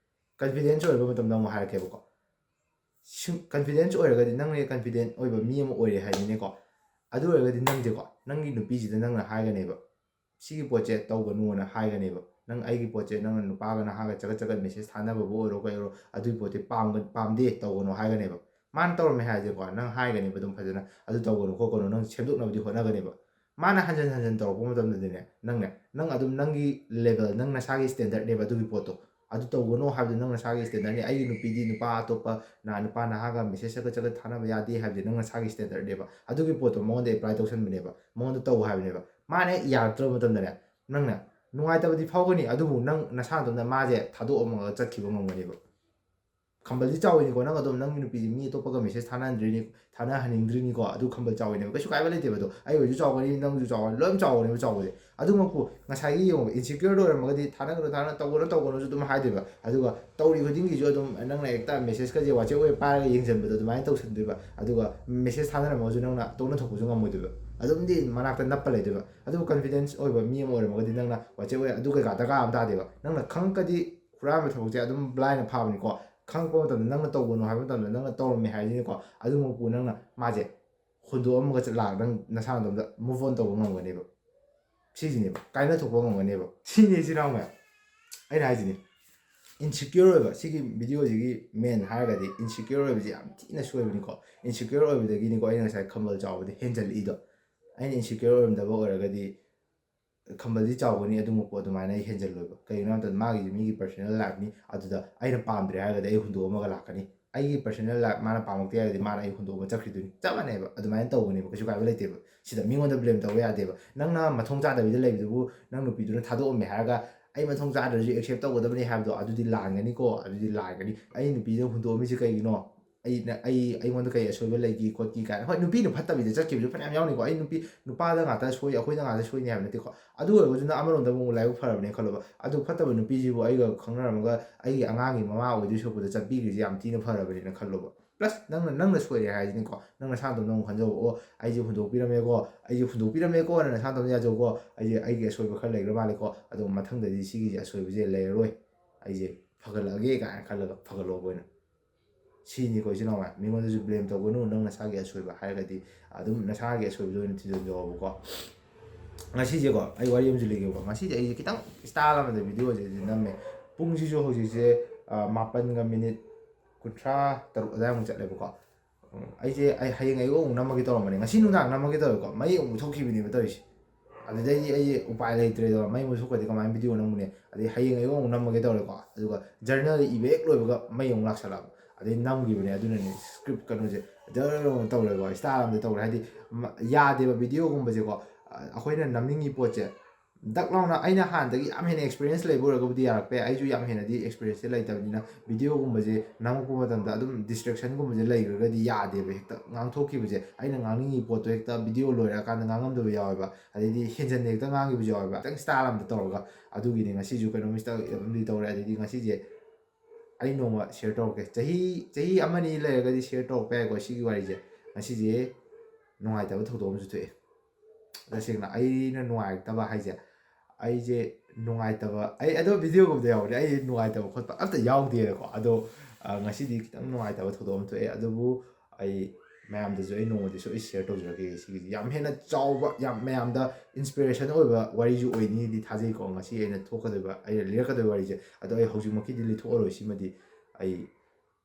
ꯀꯟꯐꯤꯗꯦꯟꯁ ꯑꯣꯏꯕ ꯃꯇꯝꯗ ꯑꯃꯨꯛ ꯍꯥꯏꯔꯛꯀꯦꯕꯀꯣ꯫ ꯁꯨꯝ ꯀꯟꯐꯤꯗꯦꯟꯁ ꯑꯣꯏꯔꯒꯗꯤ ꯅꯪꯅ ꯀꯟꯐꯤꯗꯦꯟ ꯑꯣꯏꯕ ꯃꯤ ꯑꯃ ꯑꯣꯏꯔꯦ ꯍꯥꯏꯅꯤꯅꯦꯀꯣ꯫ ꯑꯗꯨ ꯑꯣꯏꯔꯒꯗꯤ ꯅꯪꯁꯦꯀꯣ, ꯅꯪꯒꯤ ꯅꯨꯄꯤꯁꯤꯗ ꯅꯪꯅ ꯍꯥꯏꯒꯅꯦꯕ, ꯁꯤꯒꯤ ꯄꯣꯠꯁꯦ ꯇꯧꯒꯅꯨꯅ ꯍꯥꯏꯒꯅꯦꯕ꯫ ꯅꯪ ꯑꯩꯒꯤ ꯄꯣꯠꯁꯦ ꯅꯪꯅ ꯅꯨꯄꯥꯒ ꯅꯍꯥꯒ ꯆꯒꯠ ꯆꯒꯠ ꯃꯦꯁꯦꯖ ꯊꯥꯅꯕꯕꯨ ꯑꯣꯏꯔꯣ ꯀꯩ ꯑꯣꯏꯔꯣ, ꯑꯗꯨꯒꯤ ꯄꯣꯠꯇꯤ ꯄꯥꯝꯒ-, ꯄꯥꯝꯗꯦ, ꯇꯧꯒꯅꯨ ꯍꯥꯏꯒꯅꯦꯕ꯫ ꯃꯥꯅ ꯇꯧꯔꯝꯃꯦ ꯍꯥꯏꯔꯁꯦꯀꯣ, ꯅꯪ ꯍꯥꯏꯒꯅꯦꯕ ꯑꯗꯨꯝ ꯐꯖꯅ, ꯑꯗꯨ ꯇꯧꯒꯅꯨ ꯈꯣꯠꯀꯅꯨ, ꯅꯪ ꯁꯦꯝꯗꯣꯛꯅꯕꯗꯤ ꯍꯣꯠꯅꯒꯅꯦꯕ꯫ ꯃꯥꯅ ꯍꯟꯖꯟ ꯍꯟꯖꯟ ꯇꯧꯔꯛꯄ ꯃꯇꯝꯗꯗꯤꯅꯦ, ꯅꯪꯅꯦ, ꯅꯪ ꯑꯗꯨꯝ ꯅꯪꯒꯤ ꯂꯦꯕꯦꯜ, ꯅꯪ ꯅꯁꯥꯒꯤ ꯁ꯭ꯇꯦꯟꯗꯔꯠꯅꯦꯕ ꯑꯗꯨꯒꯤ ꯄꯣꯠꯇꯣ꯫ ꯑꯗꯨ ꯇꯧꯒꯅꯣ ꯍꯥꯏꯕꯗꯤ ꯅꯪ ꯅꯁꯥꯒꯤ ꯁ꯭ꯇꯦꯟꯗꯔꯠꯅꯤ꯫ ꯑꯩꯒꯤ ꯅꯨꯄꯤꯗꯤ ꯅꯨꯄꯥ ꯑꯇꯣꯞꯄ ꯅ-, ꯅꯨꯄꯥ ꯅꯍꯥꯒ ꯃꯦꯁꯦꯖ ꯆꯠꯀ ꯆꯠꯀ ꯊꯥꯅꯕ ꯌꯥꯗꯦ ꯍꯥꯏꯕꯗꯤ ꯅꯪ ꯅꯁꯥꯒꯤ ꯁ꯭ꯇꯦꯟꯗꯔꯠꯅꯦꯕ꯫ ꯑꯗꯨꯒꯤ ꯄꯣꯠꯇꯣ ꯃꯉꯣꯟꯗ ꯑꯦꯄ꯭ꯂꯥꯏ ꯇꯧꯁꯟꯕꯅꯦꯕ, ꯃꯉꯣꯟꯗ ꯇꯧ ꯍꯥꯏꯕꯅꯦꯕ꯫ ꯃꯥꯅ ꯍꯦꯛ ꯌꯥꯔꯛꯇ꯭ꯔꯕ ꯃꯇꯝꯗꯅꯦ, ꯅꯪꯅ ꯅꯨꯡꯉꯥꯏꯇꯕꯗꯤ ꯐꯥꯎꯒꯅꯤ, ꯑꯗꯨꯕꯨ ꯅꯪ ꯅꯁꯥ ꯅꯇꯣꯝꯇ ꯃꯥꯁꯦ ꯊꯥꯗꯣꯛꯑꯝꯃꯒ ꯆꯠꯈꯤꯕ ꯉꯝꯒꯅꯦꯕ꯫ ꯈꯝꯕꯜꯗꯤ ꯆꯥꯎꯋꯤꯅꯤꯀꯣ, ꯅꯪ ꯑꯗꯨꯝ ꯅꯪꯒꯤ ꯅꯨꯄꯤꯁꯤ ꯃꯤ ꯑꯇꯣꯞꯄꯒ ꯃꯦꯁꯦꯖ ꯊꯥꯅꯍꯟꯗ꯭ꯔꯤꯅꯤ, ꯊꯥꯅꯍꯟꯅꯤꯡꯗ꯭ꯔꯤꯅꯤꯀꯣ, ꯑꯗꯨ ꯈꯝꯕꯜ ꯆꯥꯎꯋꯤꯅꯦꯕ꯫ ꯀꯩꯁꯨ ꯀꯥꯏꯕ ꯂꯩꯇꯦꯕ ꯑꯗꯣ꯫ ꯑꯩ ꯑꯣꯏꯁꯨ ꯆꯥꯎꯒꯅꯤ, ꯅꯪꯁꯨ ꯆꯥꯎꯒꯅꯤ, ꯂꯣꯏ ꯆꯥꯎꯒꯅꯦꯕ ꯆꯥꯎꯕꯗꯤ꯫ ꯑꯗꯨꯃꯛꯄꯨ ꯉꯁꯥꯏꯒꯤ ꯌꯦꯡꯉꯣ, ꯏꯟꯁꯤꯀ꯭ꯌꯣꯔꯗ ꯑꯣꯏꯔꯝꯃꯒꯗꯤ ꯊꯥꯅꯒꯅꯨ, ꯊꯥꯅ ꯇꯧꯒꯅꯨ, ꯇꯧꯒꯅꯨꯁꯨ ꯑꯗꯨꯝ ꯍꯥꯏꯗꯣꯏꯕ꯫ ꯑꯗꯨꯒ ꯇꯧꯔꯤ ꯈꯨꯗꯤꯡꯒꯤꯁꯨ ꯑꯗꯨꯝ ꯅꯪꯅ ꯍꯦꯛꯇ ꯃꯦꯁꯦꯖꯀꯁꯦ WhatsApp ꯑꯣꯏꯅ ꯄꯥꯏꯔꯒ ꯌꯦꯡꯁꯤꯟꯕꯗꯣ ꯑꯗꯨꯃꯥꯏꯅ ꯇꯧꯁꯟꯗꯣꯏꯕ꯫ ꯑꯗꯨꯒ ꯃꯦꯁꯦꯖ ꯊꯥꯅꯔꯝꯃꯒꯁꯨ ꯅꯪꯅ ꯇꯣꯛꯅ ꯊꯣꯛꯄꯁꯨ ꯉꯝꯃꯣꯏꯗꯣꯏꯕ꯫ ꯑꯗꯨꯝꯗꯤ ꯃꯅꯥꯛꯇ ꯅꯞꯄ ꯂꯩꯗꯣꯏꯕ꯫ ꯑꯗꯨꯕꯨ ꯀꯟꯐꯤꯗꯦꯟꯁ ꯑꯣꯏꯕ ꯃꯤ ꯑꯃ ꯑꯣꯏꯔꯝꯃꯒꯗꯤ ꯅꯪꯅ WhatsApp ꯑꯣꯏꯅ ꯑꯗꯨ ꯀꯩꯀꯥ ꯗꯔꯀꯥꯔ ꯑꯃ ꯇꯥꯗꯦꯕ꯫ ꯅꯪꯅ ꯈꯪꯉꯛꯀꯗꯤ ꯍꯨꯔꯥꯟꯕ ꯊꯕꯛꯁꯦ ꯑꯗꯨꯝ ꯕ꯭ꯂꯥꯏꯟꯗ ꯐꯥꯕꯅꯤꯀꯣ꯫ ꯈꯪꯉꯛꯄ ꯃꯇꯝꯗ ꯅꯪꯅ ꯇꯧꯒꯅꯨ ꯍꯥꯏꯕ ꯃꯇꯝꯗ ꯅꯪꯅ ꯇꯧꯔꯝꯃꯦ ꯍꯥꯏꯔꯤꯅꯤꯀꯣ꯫ ꯑꯗꯨꯃꯛꯄꯨ ꯅꯪꯅ ꯃꯥꯁꯦ ꯍꯨꯟꯗꯣꯛꯑꯝꯃꯒ ꯆꯠꯂꯒ ꯅꯪ ꯅꯁꯥ ꯅꯇꯣꯝꯇ move on ꯇꯧꯕ ꯉꯝꯒꯅꯦꯕ꯫ ꯁꯤꯁꯤꯅꯦꯕ ꯀꯥꯏꯅ ꯊꯣꯛꯄ ꯉꯝꯒꯅꯦꯕ꯫ ꯁꯤꯅꯤ ꯏꯆꯤꯟ ꯏꯅꯥꯎ ꯃꯌꯥꯝ, ꯑꯩꯅ ꯍꯥꯏꯁꯤꯅꯤ꯫ ꯏꯟꯁꯤꯀ꯭ꯌꯣꯔ ꯑꯣꯏꯕ, ꯁꯤꯒꯤ ꯚꯤꯗꯤꯑꯣꯁꯤꯒꯤ ꯃꯦꯟ ꯍꯥꯏꯔꯒꯗꯤ ꯏꯟꯁꯤꯀ꯭ꯌꯣꯔ ꯑꯣꯏꯕꯁꯤ ꯌꯥꯝ ꯊꯤꯅ ꯁꯣꯏꯕꯅꯤꯀꯣ꯫ ꯏꯟꯁꯤꯀ꯭ꯌꯣꯔ ꯑꯣꯏꯕꯗꯒꯤꯅꯤꯀꯣ ꯑꯩꯅ ꯉꯁꯥꯏ ꯈꯝꯕꯜ ꯆꯥꯎꯕꯗꯤ ꯍꯦꯟꯖꯜꯂꯛꯏꯗꯣ꯫ ꯑꯩꯅ ꯏꯟꯁꯤꯀ꯭ꯌꯣꯔ ꯑꯣꯏꯔꯝꯗꯕ ꯑꯣꯏꯔꯒꯗꯤ ꯈꯝꯕꯜꯗꯤ ꯆꯥꯎꯒꯅꯤ, ꯑꯗꯨꯃꯛꯄꯨ ꯑꯗꯨꯃꯥꯏꯅ ꯑꯩ ꯍꯦꯟꯖꯜꯂꯣꯏꯕ꯫ ꯀꯩꯒꯤꯅꯣ ꯍꯥꯏꯕ ꯃꯇꯝꯗ ꯃꯥꯒꯤꯁꯨ ꯃꯤꯒꯤ ꯄꯔꯁꯣꯅꯦꯜ ꯂꯥꯏꯐꯅꯤ, ꯑꯗꯨꯗ ꯑꯩꯅ ꯄꯥꯝꯗ꯭ꯔꯦ ꯍꯥꯏꯔꯒꯗꯤ ꯑꯩ ꯍꯨꯟꯗꯣꯛꯑꯝꯃꯒ ꯂꯥꯛꯀꯅꯤ꯫ ꯑꯩꯒꯤ ꯄꯔꯁꯣꯅꯦꯜ ꯂꯥꯏꯐ ꯃꯥꯅ ꯄꯥꯝꯃꯛꯇꯦ ꯍꯥꯏꯔꯒꯗꯤ ꯃꯥꯅ ꯑꯩ ꯍꯨꯟꯗꯣꯛꯑꯒ ꯆꯠꯈ꯭ꯔꯤꯗꯨꯅꯤ꯫ ꯆꯞ ꯃꯥꯟꯅꯩꯕ, ꯑꯗꯨꯃꯥꯏꯅ ꯇꯧꯕꯅꯦꯕ, ꯀꯩꯁꯨ ꯀꯥꯏꯕ ꯂꯩꯇꯦꯕ꯫ ꯁꯤꯗ ꯃꯤꯉꯣꯟꯗ ꯕ꯭ꯂꯦꯝ ꯇꯧꯕ ꯌꯥꯗꯦꯕ꯫ ꯅꯪꯅ ꯃꯊꯣꯡ ꯆꯥꯗꯕꯤꯗ ꯂꯩꯕꯗꯨꯕꯨ ꯅꯪ ꯅꯨꯄꯤꯗꯨꯅ ꯊꯥꯗꯣꯛꯑꯝꯃꯦ ꯍꯥꯏꯔꯒ ꯑꯩ ꯃꯊꯣꯡ ꯆꯥꯗ꯭ꯔꯁꯨ ꯑꯦꯛꯁꯦꯞ ꯇꯧꯒꯗꯕꯅꯤ ꯍꯥꯏꯕꯗꯣ, ꯑꯗꯨꯗꯤ ꯂꯥꯟꯒꯅꯤꯀꯣ, ꯑꯗꯨꯗꯤ ꯂꯥꯟꯒꯅꯤ꯫ ꯑꯩ ꯅꯨꯄꯤꯗꯨꯅ ꯍꯨꯟꯗꯣꯛꯑꯝꯃꯤꯁꯤ ꯀꯩꯒꯤꯅꯣ? ꯑꯩꯅ, ꯑꯩ, ꯑꯩꯉꯣꯟꯗ ꯀꯩ ꯑꯁꯣꯏꯕ ꯂꯩꯒꯦ ꯈꯣꯠꯀꯦ ꯀꯥꯏꯅ꯫ ꯍꯣꯏ, ꯅꯨꯄꯤꯅ ꯐꯠꯇꯕꯤꯗ ꯆꯠꯈꯤꯕꯁꯨ ꯐꯅꯌꯥꯝ ꯌꯥꯎꯅꯤꯀꯣ꯫ ꯑꯩ ꯅꯨꯄꯤ, ꯅꯨꯄꯥꯗ ꯉꯥꯛꯇ ꯁꯣꯏ, ꯑꯩꯈꯣꯏꯗ ꯉꯥꯛꯇ ꯁꯣꯏꯅꯤ ꯍꯥꯏꯕ ꯅꯠꯇꯦꯀꯣ꯫ ꯑꯗꯨ ꯑꯣꯏꯔꯒꯁꯨ ꯅꯪ ꯑꯃꯔꯣꯝꯗ ꯑꯃꯨꯛ ꯂꯥꯏꯕꯛ ꯐꯔꯕꯅꯦ ꯈꯜꯂꯣꯕ꯫ ꯑꯗꯨ ꯐꯠꯇꯕ ꯅꯨꯄꯤꯁꯤꯕꯨ ꯑꯩꯒ ꯈꯪꯅꯔꯝꯃꯒ ꯑꯩꯒꯤ ꯑꯉꯥꯡꯒꯤ ꯃꯃꯥ ꯑꯣꯏꯗꯣꯏ ꯁꯔꯨꯛꯄꯨꯗ ꯆꯠꯄꯤꯈ꯭ꯔꯤꯁꯦ ꯌꯥꯝ ꯊꯤꯅ ꯐꯔꯕꯅꯦꯅ ꯈꯜꯂꯣꯕ꯫ ꯄ꯭ꯂꯁ ꯅꯪꯅ, ꯅꯪꯅ ꯁꯣꯏꯔꯦ ꯍꯥꯏꯁꯤꯅꯤꯀꯣ꯫ ꯅꯪ ꯅꯁꯥ ꯅꯇꯣꯝꯇ ꯑꯃꯨꯛ ꯈꯟꯖꯧꯕ, "ꯑꯣ, ꯑꯩꯁꯦ ꯍꯨꯟꯗꯣꯛꯄꯤꯔꯝꯃꯦꯀꯣ, ꯑꯩꯁꯦ ꯍꯨꯟꯗꯣꯛꯄꯤꯔꯝꯃꯦꯀꯣꯅ" ꯅꯁꯥ ꯅꯇꯣꯝꯇ ꯌꯥꯖꯧꯀꯣ꯫ "ꯑꯩꯁꯦ, ꯑꯩꯒꯤ ꯑꯁꯣꯏꯕ ꯈꯔ ꯂꯩꯈ꯭ꯔ ꯃꯥꯜꯂꯦꯀꯣ, ꯑꯗꯣ ꯃꯊꯪꯗꯗꯤ ꯁꯤꯒꯤꯁꯦ ꯑꯁꯣꯏꯕꯁꯦ ꯂꯩꯔꯔꯣꯏ, ꯑꯩꯁꯦ ꯐꯒꯠꯂꯛꯑꯒꯦ" ꯀꯥꯏꯅ ꯈꯜꯂꯒ ꯐꯒꯠꯂꯣꯕ ꯑꯣꯏꯅ꯫ ꯁꯤꯅꯤꯀꯣ ꯏꯆꯤꯟ ꯏꯅꯥꯎ ꯃꯌꯥꯝ, ꯃꯤꯉꯣꯟꯗꯁꯨ ꯕ꯭ꯂꯦꯝ ꯇꯧꯒꯅꯨ꯫ ꯅꯪ ꯅꯁꯥꯒꯤ ꯑꯁꯣꯏꯕ ꯍꯥꯏꯔꯒꯗꯤ ꯑꯗꯨꯝ ꯅꯁꯥꯒꯤ ꯑꯁꯣꯏꯕꯗꯣ ꯑꯣꯏꯅ ꯊꯤꯖꯤꯟꯖꯧꯕꯀꯣ꯫ ꯉꯁꯤꯁꯦꯀꯣ, ꯑꯩ ꯋꯥꯔꯤ ꯑꯃꯁꯨ ꯂꯤꯒꯦꯕꯀꯣ꯫ ꯉꯁꯤꯁꯦ ꯑꯩꯁꯦ ꯈꯤꯇꯪ ꯁ꯭ꯇꯥꯏꯜ ꯑꯃꯗ ꯚꯤꯗꯤꯑꯣꯁꯦ ꯅꯝꯃꯦ꯫ ꯄꯨꯡꯁꯤꯁꯨ ꯍꯧꯖꯤꯛꯁꯦ, ꯑ, ꯃꯥꯄꯟꯒ ꯃꯤꯅꯤꯠ ꯀꯨꯟꯊ꯭ꯔꯥ ꯇꯔꯨꯛ ꯑꯗꯨꯋꯥꯏꯃꯨꯛ ꯆꯠꯂꯦꯕꯀꯣ꯫ ꯑꯩꯁꯦ ꯑꯩ ꯍꯌꯦꯡ ꯑꯌꯨꯛ ꯑꯃꯨꯛ ꯅꯝꯃꯒꯦ ꯇꯧꯔꯝꯕꯅꯦ, ꯉꯁꯤ ꯅꯨꯡꯗꯥꯡ ꯅꯝꯃꯒꯦ ꯇꯧꯔꯦꯀꯣ, ꯃꯩ ꯑꯃꯨꯛ ꯃꯨꯠꯊꯣꯛꯈꯤꯕꯅꯦꯕ ꯇꯧꯔꯤꯁꯦ꯫ ꯑꯗꯨꯗꯩꯗꯤ ꯑꯩꯁꯦ ꯎꯄꯥꯏ ꯂꯩꯇ꯭ꯔꯦꯗꯣ, ꯃꯩ ꯃꯨꯠꯊꯣꯛꯈ꯭ꯔꯗꯤ ꯀꯃꯥꯏꯅ ꯚꯤꯗꯤꯑꯣ ꯅꯝꯃꯨꯅꯦ? ꯑꯗꯩ ꯍꯌꯦꯡ ꯑꯌꯨꯛ ꯑꯃꯨꯛ ꯅꯝꯃꯒꯦ ꯇꯧꯔꯦꯀꯣ, ꯑꯗꯨꯒ ꯖꯔꯅꯦꯜ ꯏꯕ ꯍꯦꯛ ꯂꯣꯏꯕꯒ ꯃꯩ ꯑꯃꯨꯛ ꯂꯥꯛꯁꯜꯂꯛꯑꯕ꯫ ꯑꯗꯩ ꯅꯝꯈꯤꯕꯅꯦ꯫ ꯑꯗꯨꯅꯅꯦ ꯁ꯭ꯀ꯭ꯔꯤꯞ ꯀꯩꯅꯣꯁꯦ ꯖꯔ ꯑꯃ ꯇꯧꯔꯦꯀꯣ, ꯏꯁꯇꯥꯏꯜ ꯑꯃꯗ ꯇꯧꯔꯦ꯫ ꯍꯥꯏꯗꯤ ꯃ- ꯌꯥꯗꯦꯕ ꯚꯤꯗꯤꯑꯣꯒꯨꯝꯕꯁꯦꯀꯣ꯫ ꯑ, ꯑꯩꯈꯣꯏꯅ ꯅꯝꯅꯤꯡꯉꯤ ꯄꯣꯠꯁꯦ ꯗꯛ ꯂꯥꯎꯅ, ꯑꯩꯅ ꯍꯥꯟꯅꯗꯒꯤ ꯌꯥꯝ ꯍꯦꯟꯅ ꯑꯦꯛꯁꯄꯤꯔꯤꯌꯦꯟꯁ ꯂꯩꯕ ꯑꯣꯏꯔꯒꯕꯨꯗꯤ ꯌꯥꯔꯛꯄ ꯌꯥꯏ꯫ ꯑꯩꯁꯨ ꯌꯥꯝ ꯍꯦꯟꯅꯗꯤ ꯑꯦꯛꯁꯄꯤꯔꯤꯌꯦꯟꯁꯁꯦ ꯂꯩꯇꯕꯅꯤꯅ ꯚꯤꯗꯤꯑꯣꯒꯨꯝꯕꯁꯦ ꯅꯝꯃꯛꯄ ꯃꯇꯝꯗ ꯑꯗꯨꯝ ꯗꯤꯁꯇ꯭ꯔꯦꯛꯁꯟꯒꯨꯝꯕꯁꯦ ꯂꯩꯈ꯭ꯔꯒꯗꯤ ꯌꯥꯗꯦꯕ, ꯍꯦꯛꯇ ꯉꯥꯡꯊꯣꯛꯈꯤꯕꯁꯦ, ꯑꯩꯅ ꯉꯥꯡꯅꯤꯡꯉꯤ ꯄꯣꯠꯇꯣ ꯍꯦꯛꯇ ꯚꯤꯗꯤꯑꯣ ꯂꯣꯏꯔꯛꯑꯀꯥꯟꯗ ꯉꯥꯡꯉꯝꯗꯕ ꯌꯥꯎꯋꯦꯕ꯫ ꯑꯗꯩꯗꯤ ꯍꯦꯟꯖꯟꯅ ꯍꯦꯛꯇ ꯉꯥꯡꯈꯤꯕꯁꯨ ꯌꯥꯎꯋꯦꯕ, ꯈꯤꯇꯪ ꯏꯁꯇꯥꯏꯜ ꯑꯃꯗ ꯇꯧꯔꯒ꯫ ꯑꯗꯨꯒꯤꯅꯤ ꯉꯁꯤꯁꯨ ꯀꯩꯅꯣꯝ ꯏꯁꯇꯥꯏꯜ ꯑꯃꯗꯤ ꯇꯧꯔꯦ꯫ ꯑꯗꯩꯗꯤ ꯉꯁꯤꯁꯦ ꯑꯩ ꯅꯣꯡꯃ ꯁꯤꯌꯔ ꯇꯧꯔꯛꯀꯦ, ꯆꯍꯤ ꯆꯍꯤ ꯑꯃꯅꯤ ꯂꯩꯔꯒꯗꯤ ꯁꯤꯌꯔ ꯇꯧꯔꯛꯄ ꯌꯥꯏꯀꯣ ꯁꯤꯒꯤ ꯋꯥꯔꯤꯁꯦ꯫ ꯉꯁꯤꯁꯦ ꯅꯨꯡꯉꯥꯏꯇꯕ ꯊꯧꯗꯣꯛ ꯑꯃꯁꯨ ꯊꯣꯛꯑꯦ꯫ ꯇꯁꯦꯡꯅ ꯑꯩꯅ ꯅꯨꯡꯉꯥꯏꯔꯛꯇꯕ ꯍꯥꯏꯁꯦ, ꯑꯩꯁꯦ ꯅꯨꯡꯉꯥꯏꯇꯕ, ꯑꯩ ꯑꯗꯣ ꯚꯤꯗꯤꯑꯣꯒꯨꯝꯕꯗ ꯌꯥꯎꯕꯅꯦ, ꯑꯩ ꯅꯨꯡꯉꯥꯏꯇꯕ ꯈꯣꯠꯄ ꯑꯝꯇ ꯌꯥꯎꯗꯦꯅꯀꯣ꯫ ꯑꯗꯣ ꯑ, ꯉꯁꯤꯗꯤ ꯈꯤꯇꯪ ꯅꯨꯡꯉꯥꯏꯇꯕ ꯊꯧꯗꯣꯛ ꯑꯃ ꯊꯣꯛꯑꯦ꯫ ꯑꯗꯨꯕꯨ ꯑꯩ ꯃꯌꯥꯝꯗꯁꯨ ꯑꯩ ꯅꯣꯡꯃꯗꯤ ꯁꯣꯏ ꯁꯤꯌꯔ ꯇꯧꯖꯔꯛꯀꯦ ꯁꯤꯒꯤꯗꯤ꯫ ꯌꯥꯝ ꯍꯦꯟꯅ ꯆꯥꯎꯕ, ꯌꯥꯝ ꯃꯌꯥꯝꯗ ꯏꯟꯁꯄꯤꯔꯦꯁꯟ ꯑꯣꯏꯕ ꯋꯥꯔꯤꯁꯨ ꯑꯣꯏꯅꯤꯗꯤ ꯊꯥꯖꯩꯀꯣ꯫ ꯉꯁꯤ ꯑꯩꯅ ꯊꯣꯛꯀꯗꯣꯏꯕ, ꯑꯩꯅ ꯂꯤꯔꯛꯀꯗꯣꯏꯕ ꯋꯥꯔꯤꯁꯦ, ꯑꯗꯣ ꯑꯩ ꯍꯧꯖꯤꯛꯃꯛꯀꯤꯗꯤ ꯂꯤꯊꯣꯛꯑꯔꯣꯏ꯫ ꯁꯤꯃꯗꯤ ꯑꯩ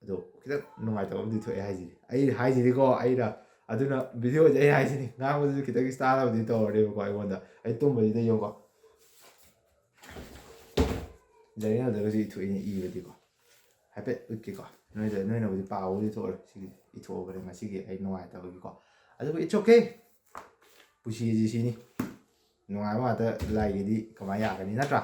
ꯑꯗꯣ ꯈꯤꯇꯪ ꯅꯨꯡꯉꯥꯏꯇꯕ ꯑꯃꯗꯤ ꯊꯣꯛꯑꯦ ꯍꯥꯏꯁꯤꯗꯤ, ꯑꯩ ꯍꯥꯏꯁꯤꯗꯤꯀꯣ꯫ ꯑꯩꯅ ꯑꯗꯨꯅ ꯚꯤꯗꯤꯑꯣꯁꯦ ꯑꯩ ꯍꯥꯏꯁꯤꯅꯤ, ꯉꯥꯡꯕꯗꯨꯁꯨ ꯈꯤꯇꯪ ꯏꯁꯇꯥꯏꯜ ꯑꯃꯗꯤ ꯇꯧꯔꯅꯦꯕꯀꯣ ꯑꯩꯉꯣꯟꯗ꯫ ꯑꯩ ꯇꯨꯝꯕꯁꯤꯗ ꯌꯦꯡꯉꯣ, ꯖꯔꯅꯦꯜꯗꯒꯁꯨ ꯏꯊꯣꯛꯏꯅꯦ ꯏꯕꯗꯤꯀꯣ꯫ ꯍꯥꯏꯐꯦꯠ ꯎꯠꯀꯦꯀꯣ, ꯅꯣꯏꯗ, ꯅꯣꯏꯅꯕꯨꯗꯤ ꯄꯥꯕꯕꯨꯗꯤ ꯊꯣꯛꯑꯔꯣꯏ, ꯁꯤꯒꯤ ꯏꯊꯣꯛꯑꯕꯅꯦ ꯉꯁꯤꯒꯤ ꯑꯩ ꯅꯨꯡꯉꯥꯏꯇꯕꯒꯤꯀꯣ꯫ ꯑꯗꯨꯕꯨ it's okay, ꯄꯨꯟꯁꯤꯁꯤ ꯁꯤꯅꯤ, ꯅꯨꯡꯉꯥꯏꯕ ꯉꯥꯛꯇ ꯂꯥꯏꯒꯤꯗꯤ ꯀꯃꯥꯏꯅ ꯌꯥꯒꯅꯤ, ꯅꯠꯇ꯭ꯔꯥ?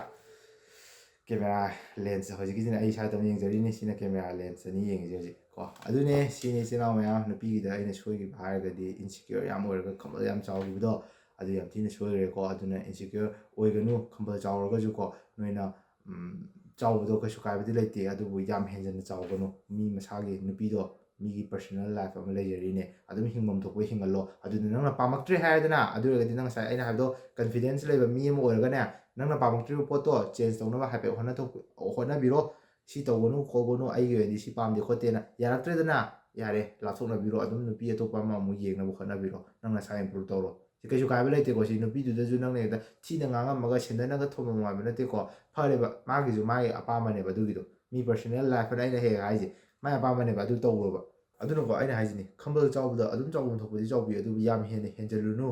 ꯀꯦꯃꯦꯔꯥ ꯂꯦꯟꯁ ꯍꯧꯖꯤꯛꯀꯤꯁꯤꯅ ꯑꯩ ꯏꯁꯥ ꯏꯇꯣꯝ ꯌꯦꯡꯖꯔꯤꯅꯤ, ꯁꯤꯅ ꯀꯦꯃꯦꯔꯥ ꯂꯦꯟꯁ ꯑꯅꯤ ꯌꯦꯡꯉꯤꯁꯦ ꯍꯧꯖꯤꯛ ꯀꯣ꯫ ꯑꯗꯨꯅꯦ, ꯁꯤꯅꯤ ꯏꯆꯤꯜ ꯏꯅꯥꯎ ꯃꯌꯥꯝ, ꯅꯨꯄꯤꯒꯤꯗ ꯑꯩꯅ ꯁꯣꯏꯈꯤꯕ ꯍꯥꯏꯔꯒꯗꯤ ꯏꯟꯁꯤꯀ꯭ꯌꯣꯔ ꯌꯥꯝ ꯑꯣꯏꯔꯒ ꯈꯝꯕꯜ ꯌꯥꯝ ꯆꯥꯎꯈꯤꯕꯗꯣ, ꯑꯗꯨ ꯌꯥꯝ ꯊꯤꯅ ꯁꯣꯏꯈ꯭ꯔꯦꯀꯣ꯫ ꯑꯗꯨꯅ ꯏꯟꯁꯤꯀ꯭ꯌꯣꯔ ꯑꯣꯏꯒꯅꯨ, ꯈꯝꯕꯜ ꯆꯥꯎꯔꯒꯁꯨꯀꯣ꯫ ꯅꯣꯏꯅ ꯎꯝ, ꯆꯥꯎꯕꯗꯣ ꯀꯩꯁꯨ ꯀꯥꯏꯕꯗꯤ ꯂꯩꯇꯦ, ꯑꯗꯨꯕꯨ ꯌꯥꯝ ꯍꯦꯟꯖꯟꯅ ꯆꯥꯎꯒꯅꯨ꯫ ꯃꯤ ꯃꯁꯥꯒꯤ, ꯅꯨꯄꯤꯗꯣ ꯃꯤꯒꯤ ꯄꯔꯁꯣꯅꯦꯜ ꯂꯥꯏꯐ ꯑꯃ ꯂꯩꯖꯔꯤꯅꯦ, ꯑꯗꯨꯝ ꯍꯤꯡꯐꯝ ꯊꯣꯛꯄ ꯍꯤꯡꯍꯜꯂꯣ꯫ ꯑꯗꯨꯅ ꯅꯪꯅ ꯄꯥꯝꯃꯛꯇ꯭ꯔꯦ ꯍꯥꯏꯔꯗꯅ, ꯑꯗꯨ ꯑꯣꯏꯔꯒꯗꯤ ꯅꯪ ꯉꯁꯥꯏ ꯑꯩꯅ ꯍꯥꯏꯕꯗꯣ, ꯀꯟꯐꯤꯗꯦꯟꯁ ꯂꯩꯕ ꯃꯤ ꯑꯃ ꯑꯣꯏꯔꯒꯅꯦ, ꯅꯪꯅ ꯄꯥꯝꯃꯛꯇ꯭ꯔꯤꯕ ꯄꯣꯠꯇꯣ ꯆꯦꯟꯖ ꯇꯧꯅꯕ ꯍꯥꯏꯐꯦꯠ ꯍꯣꯠꯅꯊꯣꯛ-, ꯍꯣꯠꯅꯕꯤꯔꯣ꯫ "ꯁꯤ ꯇꯧꯒꯅꯨ ꯈꯣꯠꯀꯅꯨ, ꯑꯩꯒꯤ ꯑꯣꯏꯅꯗꯤ ꯁꯤ ꯄꯥꯝꯗꯦ ꯈꯣꯠꯇꯦꯅ", ꯌꯥꯔꯛꯇ꯭ꯔꯦꯗꯅ, ꯌꯥꯔꯦ, ꯂꯥꯞꯊꯣꯛꯅꯕꯤꯔꯣ꯫ ꯑꯗꯨꯝ ꯅꯨꯄꯤ ꯑꯇꯣꯞꯄ ꯑꯃ ꯑꯃꯨꯛ ꯌꯦꯡꯅꯕ ꯍꯣꯠꯅꯕꯤꯔꯣ, ꯅꯪ ꯅꯁꯥ ꯏꯝꯄ꯭ꯔꯨꯞ ꯇꯧꯔꯣ꯫ ꯁꯤ ꯀꯩꯁꯨ ꯀꯥꯏꯕ ꯂꯩꯇꯦꯀꯣ꯫ ꯁꯤ ꯅꯨꯄꯤꯗꯨꯗꯁꯨ ꯅꯪꯅ ꯍꯦꯛꯇ ꯊꯤꯅ ꯉꯥꯡꯉꯝꯃꯒ ꯁꯦꯟꯗꯅꯒ ꯊꯣꯝꯃꯝꯃꯣ ꯍꯥꯏꯕ ꯅꯠꯇꯦꯀꯣ꯫ ꯐꯔꯦꯕ, ꯃꯥꯒꯤꯁꯨ ꯃꯥꯒꯤ ꯑꯄꯥꯝꯕꯅꯦꯕ ꯑꯗꯨꯒꯤꯗꯣ꯫ ꯃꯤ ꯄꯔꯁꯣꯅꯦꯜ ꯂꯥꯏꯐ ꯑꯅ ꯑꯩꯅ ꯍꯦꯛ ꯍꯥꯏꯁꯦ, ꯃꯥꯏ ꯑꯄꯥꯝꯕꯅꯦꯕ, ꯑꯗꯨ ꯇꯧꯔꯣꯕ꯫ ꯑꯗꯨꯅꯀꯣ, ꯑꯩꯅ ꯍꯥꯏꯁꯤꯅꯤ, ꯈꯝꯕꯜ ꯆꯥꯎꯕꯗ ꯑꯗꯨꯝ ꯆꯥꯎꯐꯝ ꯊꯣꯛꯄꯗꯤ ꯆꯥꯎꯕꯤꯌꯨ, ꯑꯗꯨꯕꯨ ꯌꯥꯝ ꯍꯦꯟꯅ ꯍꯦꯟꯖꯜꯂꯨꯅꯨ꯫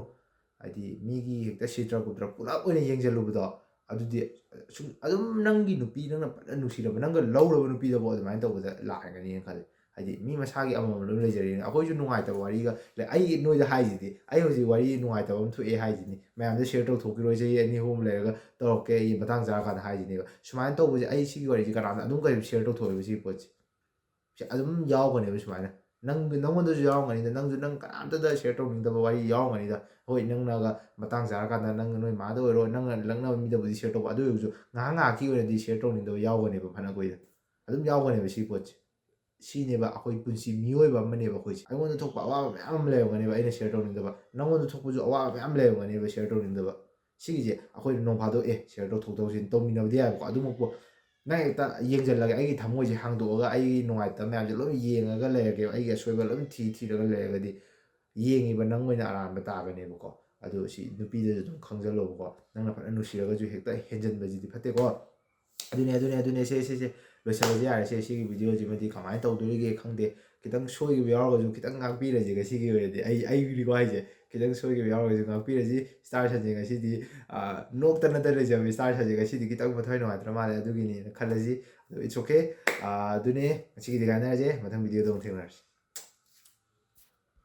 ꯍꯥꯏꯗꯤ ꯃꯤꯒꯤ ꯍꯦꯛꯇ ꯁꯤꯇ꯭ꯔ ꯀꯨꯇ꯭ꯔ ꯄꯨꯂꯞ ꯑꯣꯏꯅ ꯌꯦꯡꯁꯤꯜꯂꯨꯕꯗꯣ, ꯑꯗꯨꯗꯤ ꯁꯨꯝ ꯑꯗꯨꯝ ꯅꯪꯒꯤ ꯅꯨꯄꯤ, ꯅꯪꯅ ꯐꯖꯅ ꯅꯨꯡꯁꯤꯔꯕ, ꯅꯪꯒ ꯂꯧꯔꯕ ꯅꯨꯄꯤꯗꯕꯨ ꯑꯗꯨꯃꯥꯏꯅ ꯇꯧꯕꯗ ꯂꯥꯛꯀꯅꯤꯅ ꯈꯜꯂꯤ꯫ ꯍꯥꯏꯗꯤ ꯃꯤ ꯃꯁꯥꯒꯤ ꯑꯃꯃꯝ ꯂꯣꯏ ꯂꯩꯖꯔꯤꯅꯤ꯫ ꯑꯩꯈꯣꯏꯁꯨ ꯅꯨꯡꯉꯥꯏꯇꯕ ꯋꯥꯔꯤꯒ ꯂꯩ꯫ ꯑꯩ ꯅꯣꯏꯗ ꯍꯥꯏꯁꯤꯗꯤ, ꯑꯩ ꯍꯧꯖꯤꯛ ꯋꯥꯔꯤ ꯅꯨꯡꯉꯥꯏꯇꯕ ꯑꯃ ꯊꯣꯛꯑꯦ ꯍꯥꯏꯁꯤꯅꯤ, ꯃꯌꯥꯝꯗ ꯁꯤꯌꯔ ꯇꯧꯊꯣꯛꯈꯤꯔꯣꯏ, ꯆꯍꯤ ꯑꯅꯤ ꯑꯍꯨꯝ ꯂꯩꯔꯒ ꯇꯧꯔꯛꯀꯦ, ꯑꯩ ꯃꯇꯥꯡ ꯆꯥꯔꯀꯥꯟꯗ ꯍꯥꯏꯁꯤꯅꯦꯕ꯫ ꯁꯨꯃꯥꯏꯅ ꯇꯧꯕꯁꯦ, ꯑꯩ ꯁꯤꯒꯤ ꯋꯥꯔꯤꯁꯦ ꯀꯅꯥꯝꯇ ꯑꯗꯨꯝ ꯀꯩꯁꯨ ꯁꯤꯌꯔ ꯇꯧꯊꯣꯛꯑꯦꯕ, ꯁꯤꯒꯤ ꯄꯣꯠꯁꯦ꯫ ꯁꯤ ꯑꯗꯨꯝ ꯌꯥꯎꯒꯅꯦꯕ ꯁꯨꯃꯥꯏꯅ꯫ ꯅꯪ, ꯅꯪꯉꯣꯟꯗꯁꯨ ꯌꯥꯎꯔꯝꯒꯅꯤꯗ, ꯅꯪꯁꯨ ꯅꯪ ꯀꯅꯥꯝꯇꯗ ꯁꯤꯌꯔ ꯇꯧꯅꯤꯡꯗꯕ ꯋꯥꯔꯤ ꯌꯥꯎꯔꯝꯒꯅꯤꯗ꯫ ꯍꯣꯏ, ꯅꯪꯅꯒ ꯃꯇꯥꯡ ꯆꯥꯔꯀꯥꯟꯗ ꯅꯪ ꯅꯣꯏ ꯃꯥꯗ ꯑꯣꯏꯔꯣ, ꯅꯪꯅ ꯂꯛꯅꯕ ꯃꯤꯗꯕꯨꯗꯤ ꯁꯤꯌꯔ ꯇꯧꯕ, ꯑꯗꯨ ꯑꯣꯏꯔꯒꯁꯨ ꯉꯥꯏꯍꯥꯛ ꯉꯥꯏꯍꯥꯛꯀꯤ ꯑꯣꯏꯅꯗꯤ ꯁꯤꯌꯔ ꯇꯧꯅꯤꯡꯗꯕ ꯌꯥꯎꯒꯅꯦꯕ ꯐꯅ ꯀꯨꯏꯅ꯫ ꯑꯗꯨꯝ ꯌꯥꯎꯒꯅꯦꯕ ꯁꯤ ꯄꯣꯠꯁꯦ꯫ ꯁꯤꯅꯦꯕ ꯑꯩꯈꯣꯏ ꯄꯨꯟꯁꯤ ꯃꯤꯑꯣꯏꯕ ꯑꯃꯅꯦꯕ ꯑꯩꯈꯣꯏꯁꯦ꯫ ꯑꯩꯉꯣꯟꯗ ꯊꯣꯛꯄ ꯑꯋꯥꯕ ꯃꯌꯥꯝ ꯑꯃ ꯂꯩꯔꯝꯒꯅꯦꯕ ꯑꯩꯅ ꯁꯤꯌꯔ ꯇꯧꯅꯤꯡꯗꯕ, ꯅꯪꯉꯣꯟꯗ ꯊꯣꯛꯄꯁꯨ ꯑꯋꯥꯕ ꯃꯌꯥꯝ ꯂꯩꯔꯝꯒꯅꯦꯕ ꯁꯤꯌꯔ ꯇꯧꯅꯤꯡꯗꯕ꯫ ꯁꯤꯒꯤꯁꯦ ꯑꯩꯈꯣꯏꯅ ꯅꯣꯡ ꯐꯥꯗꯣꯛ, ꯑꯦ, ꯁꯤꯌꯔ ꯇꯧꯊꯣꯛ ꯇꯧꯁꯤꯟ ꯇꯧꯃꯤꯟꯅꯕꯗꯤ ꯌꯥꯏꯕꯀꯣ꯫ ꯑꯗꯨꯃꯛꯄꯨ ꯅꯪ ꯍꯦꯛꯇ ꯌꯦꯡꯁꯤꯜꯂꯒ, ꯑꯩꯒꯤ ꯊꯃꯣꯏꯁꯦ ꯍꯥꯡꯗꯣꯛꯑꯒ, ꯑꯩꯒꯤ ꯅꯨꯡꯉꯥꯏꯇꯕ ꯃꯌꯥꯝꯁꯦ ꯂꯣꯏ ꯌꯦꯡꯉꯒ ꯂꯩꯔꯒꯦꯕ, ꯑꯩꯒꯤ ꯑꯁꯣꯏꯕ ꯂꯣꯏ ꯊꯤ ꯊꯤꯔꯒ ꯂꯩꯔꯒꯗꯤ, ꯌꯦꯡꯉꯤꯕ ꯅꯪ ꯑꯣꯏꯅ ꯑꯔꯥꯟꯕ ꯇꯥꯒꯅꯦꯕꯀꯣ꯫ ꯑꯗꯨ ꯁꯤ ꯅꯨꯄꯤꯗꯁꯨ ꯑꯗꯨꯝ ꯈꯪꯖꯜꯂꯣꯕꯀꯣ, ꯅꯪꯅ ꯐꯖꯅ ꯅꯨꯡꯁꯤꯔꯒꯁꯨ ꯍꯦꯛꯇ ꯍꯦꯟꯖꯟꯕꯁꯤꯗꯤ ꯐꯠꯇꯦꯀꯣ꯫ ꯑꯗꯨꯅꯦ, ꯑꯗꯨꯅꯦ, ꯑꯗꯨꯅꯦ, ꯁꯦ, ꯁꯦ, ꯁꯦ, ꯂꯣꯏꯁꯤꯜꯂꯁꯤ ꯌꯥꯔꯦ꯫ ꯁꯦ, ꯁꯤꯒꯤ ꯚꯤꯗꯤꯑꯣꯁꯤꯃꯗꯤ ꯀꯃꯥꯏꯅ ꯇꯧꯗꯣꯔꯤꯒꯦ ꯈꯪꯗꯦ꯫ ꯈꯤꯇꯪ ꯁꯣꯏꯈꯤꯕ ꯌꯥꯎꯔꯒꯁꯨ ꯈꯤꯇꯪ ꯉꯥꯛꯄꯤꯔꯁꯤ ꯉꯁꯤꯒꯤ ꯑꯣꯏꯔꯗꯤ꯫ ꯑꯩ, ꯑꯩꯒꯤꯗꯤꯀꯣ ꯍꯥꯏꯁꯦ, ꯈꯤꯇꯪ ꯁꯣꯏꯈꯤꯕ ꯌꯥꯎꯔꯒꯁꯨ ꯉꯥꯛꯄꯤꯔꯁꯤ꯫ ꯁ꯭ꯇꯥꯔ ꯁꯟꯁꯦ ꯉꯁꯤꯗꯤ, ꯑꯥ, ꯅꯣꯛꯇ ꯅꯠꯇ ꯂꯩꯖꯕ ꯁ꯭ꯇꯥꯔ ꯁꯟꯁꯦ ꯉꯁꯤꯗꯤ ꯈꯤꯇꯪ ꯃꯊ꯭ꯋꯥꯏ ꯅꯨꯡꯉꯥꯏꯇ꯭ꯔ ꯃꯥꯜꯂꯦ, ꯑꯗꯨꯒꯤꯅꯤꯅ ꯈꯜꯂꯁꯤ꯫ ꯑꯗꯨ it's okay꯫ ꯑꯥ, ꯑꯗꯨꯅꯦ, ꯉꯁꯤꯒꯤꯗꯤ ꯀꯥꯏꯅꯔꯁꯦ, ꯃꯊꯪ ꯚꯤꯗꯤꯑꯣꯗ ꯑꯃꯨꯛ ꯊꯦꯡꯅꯔꯁꯤ꯫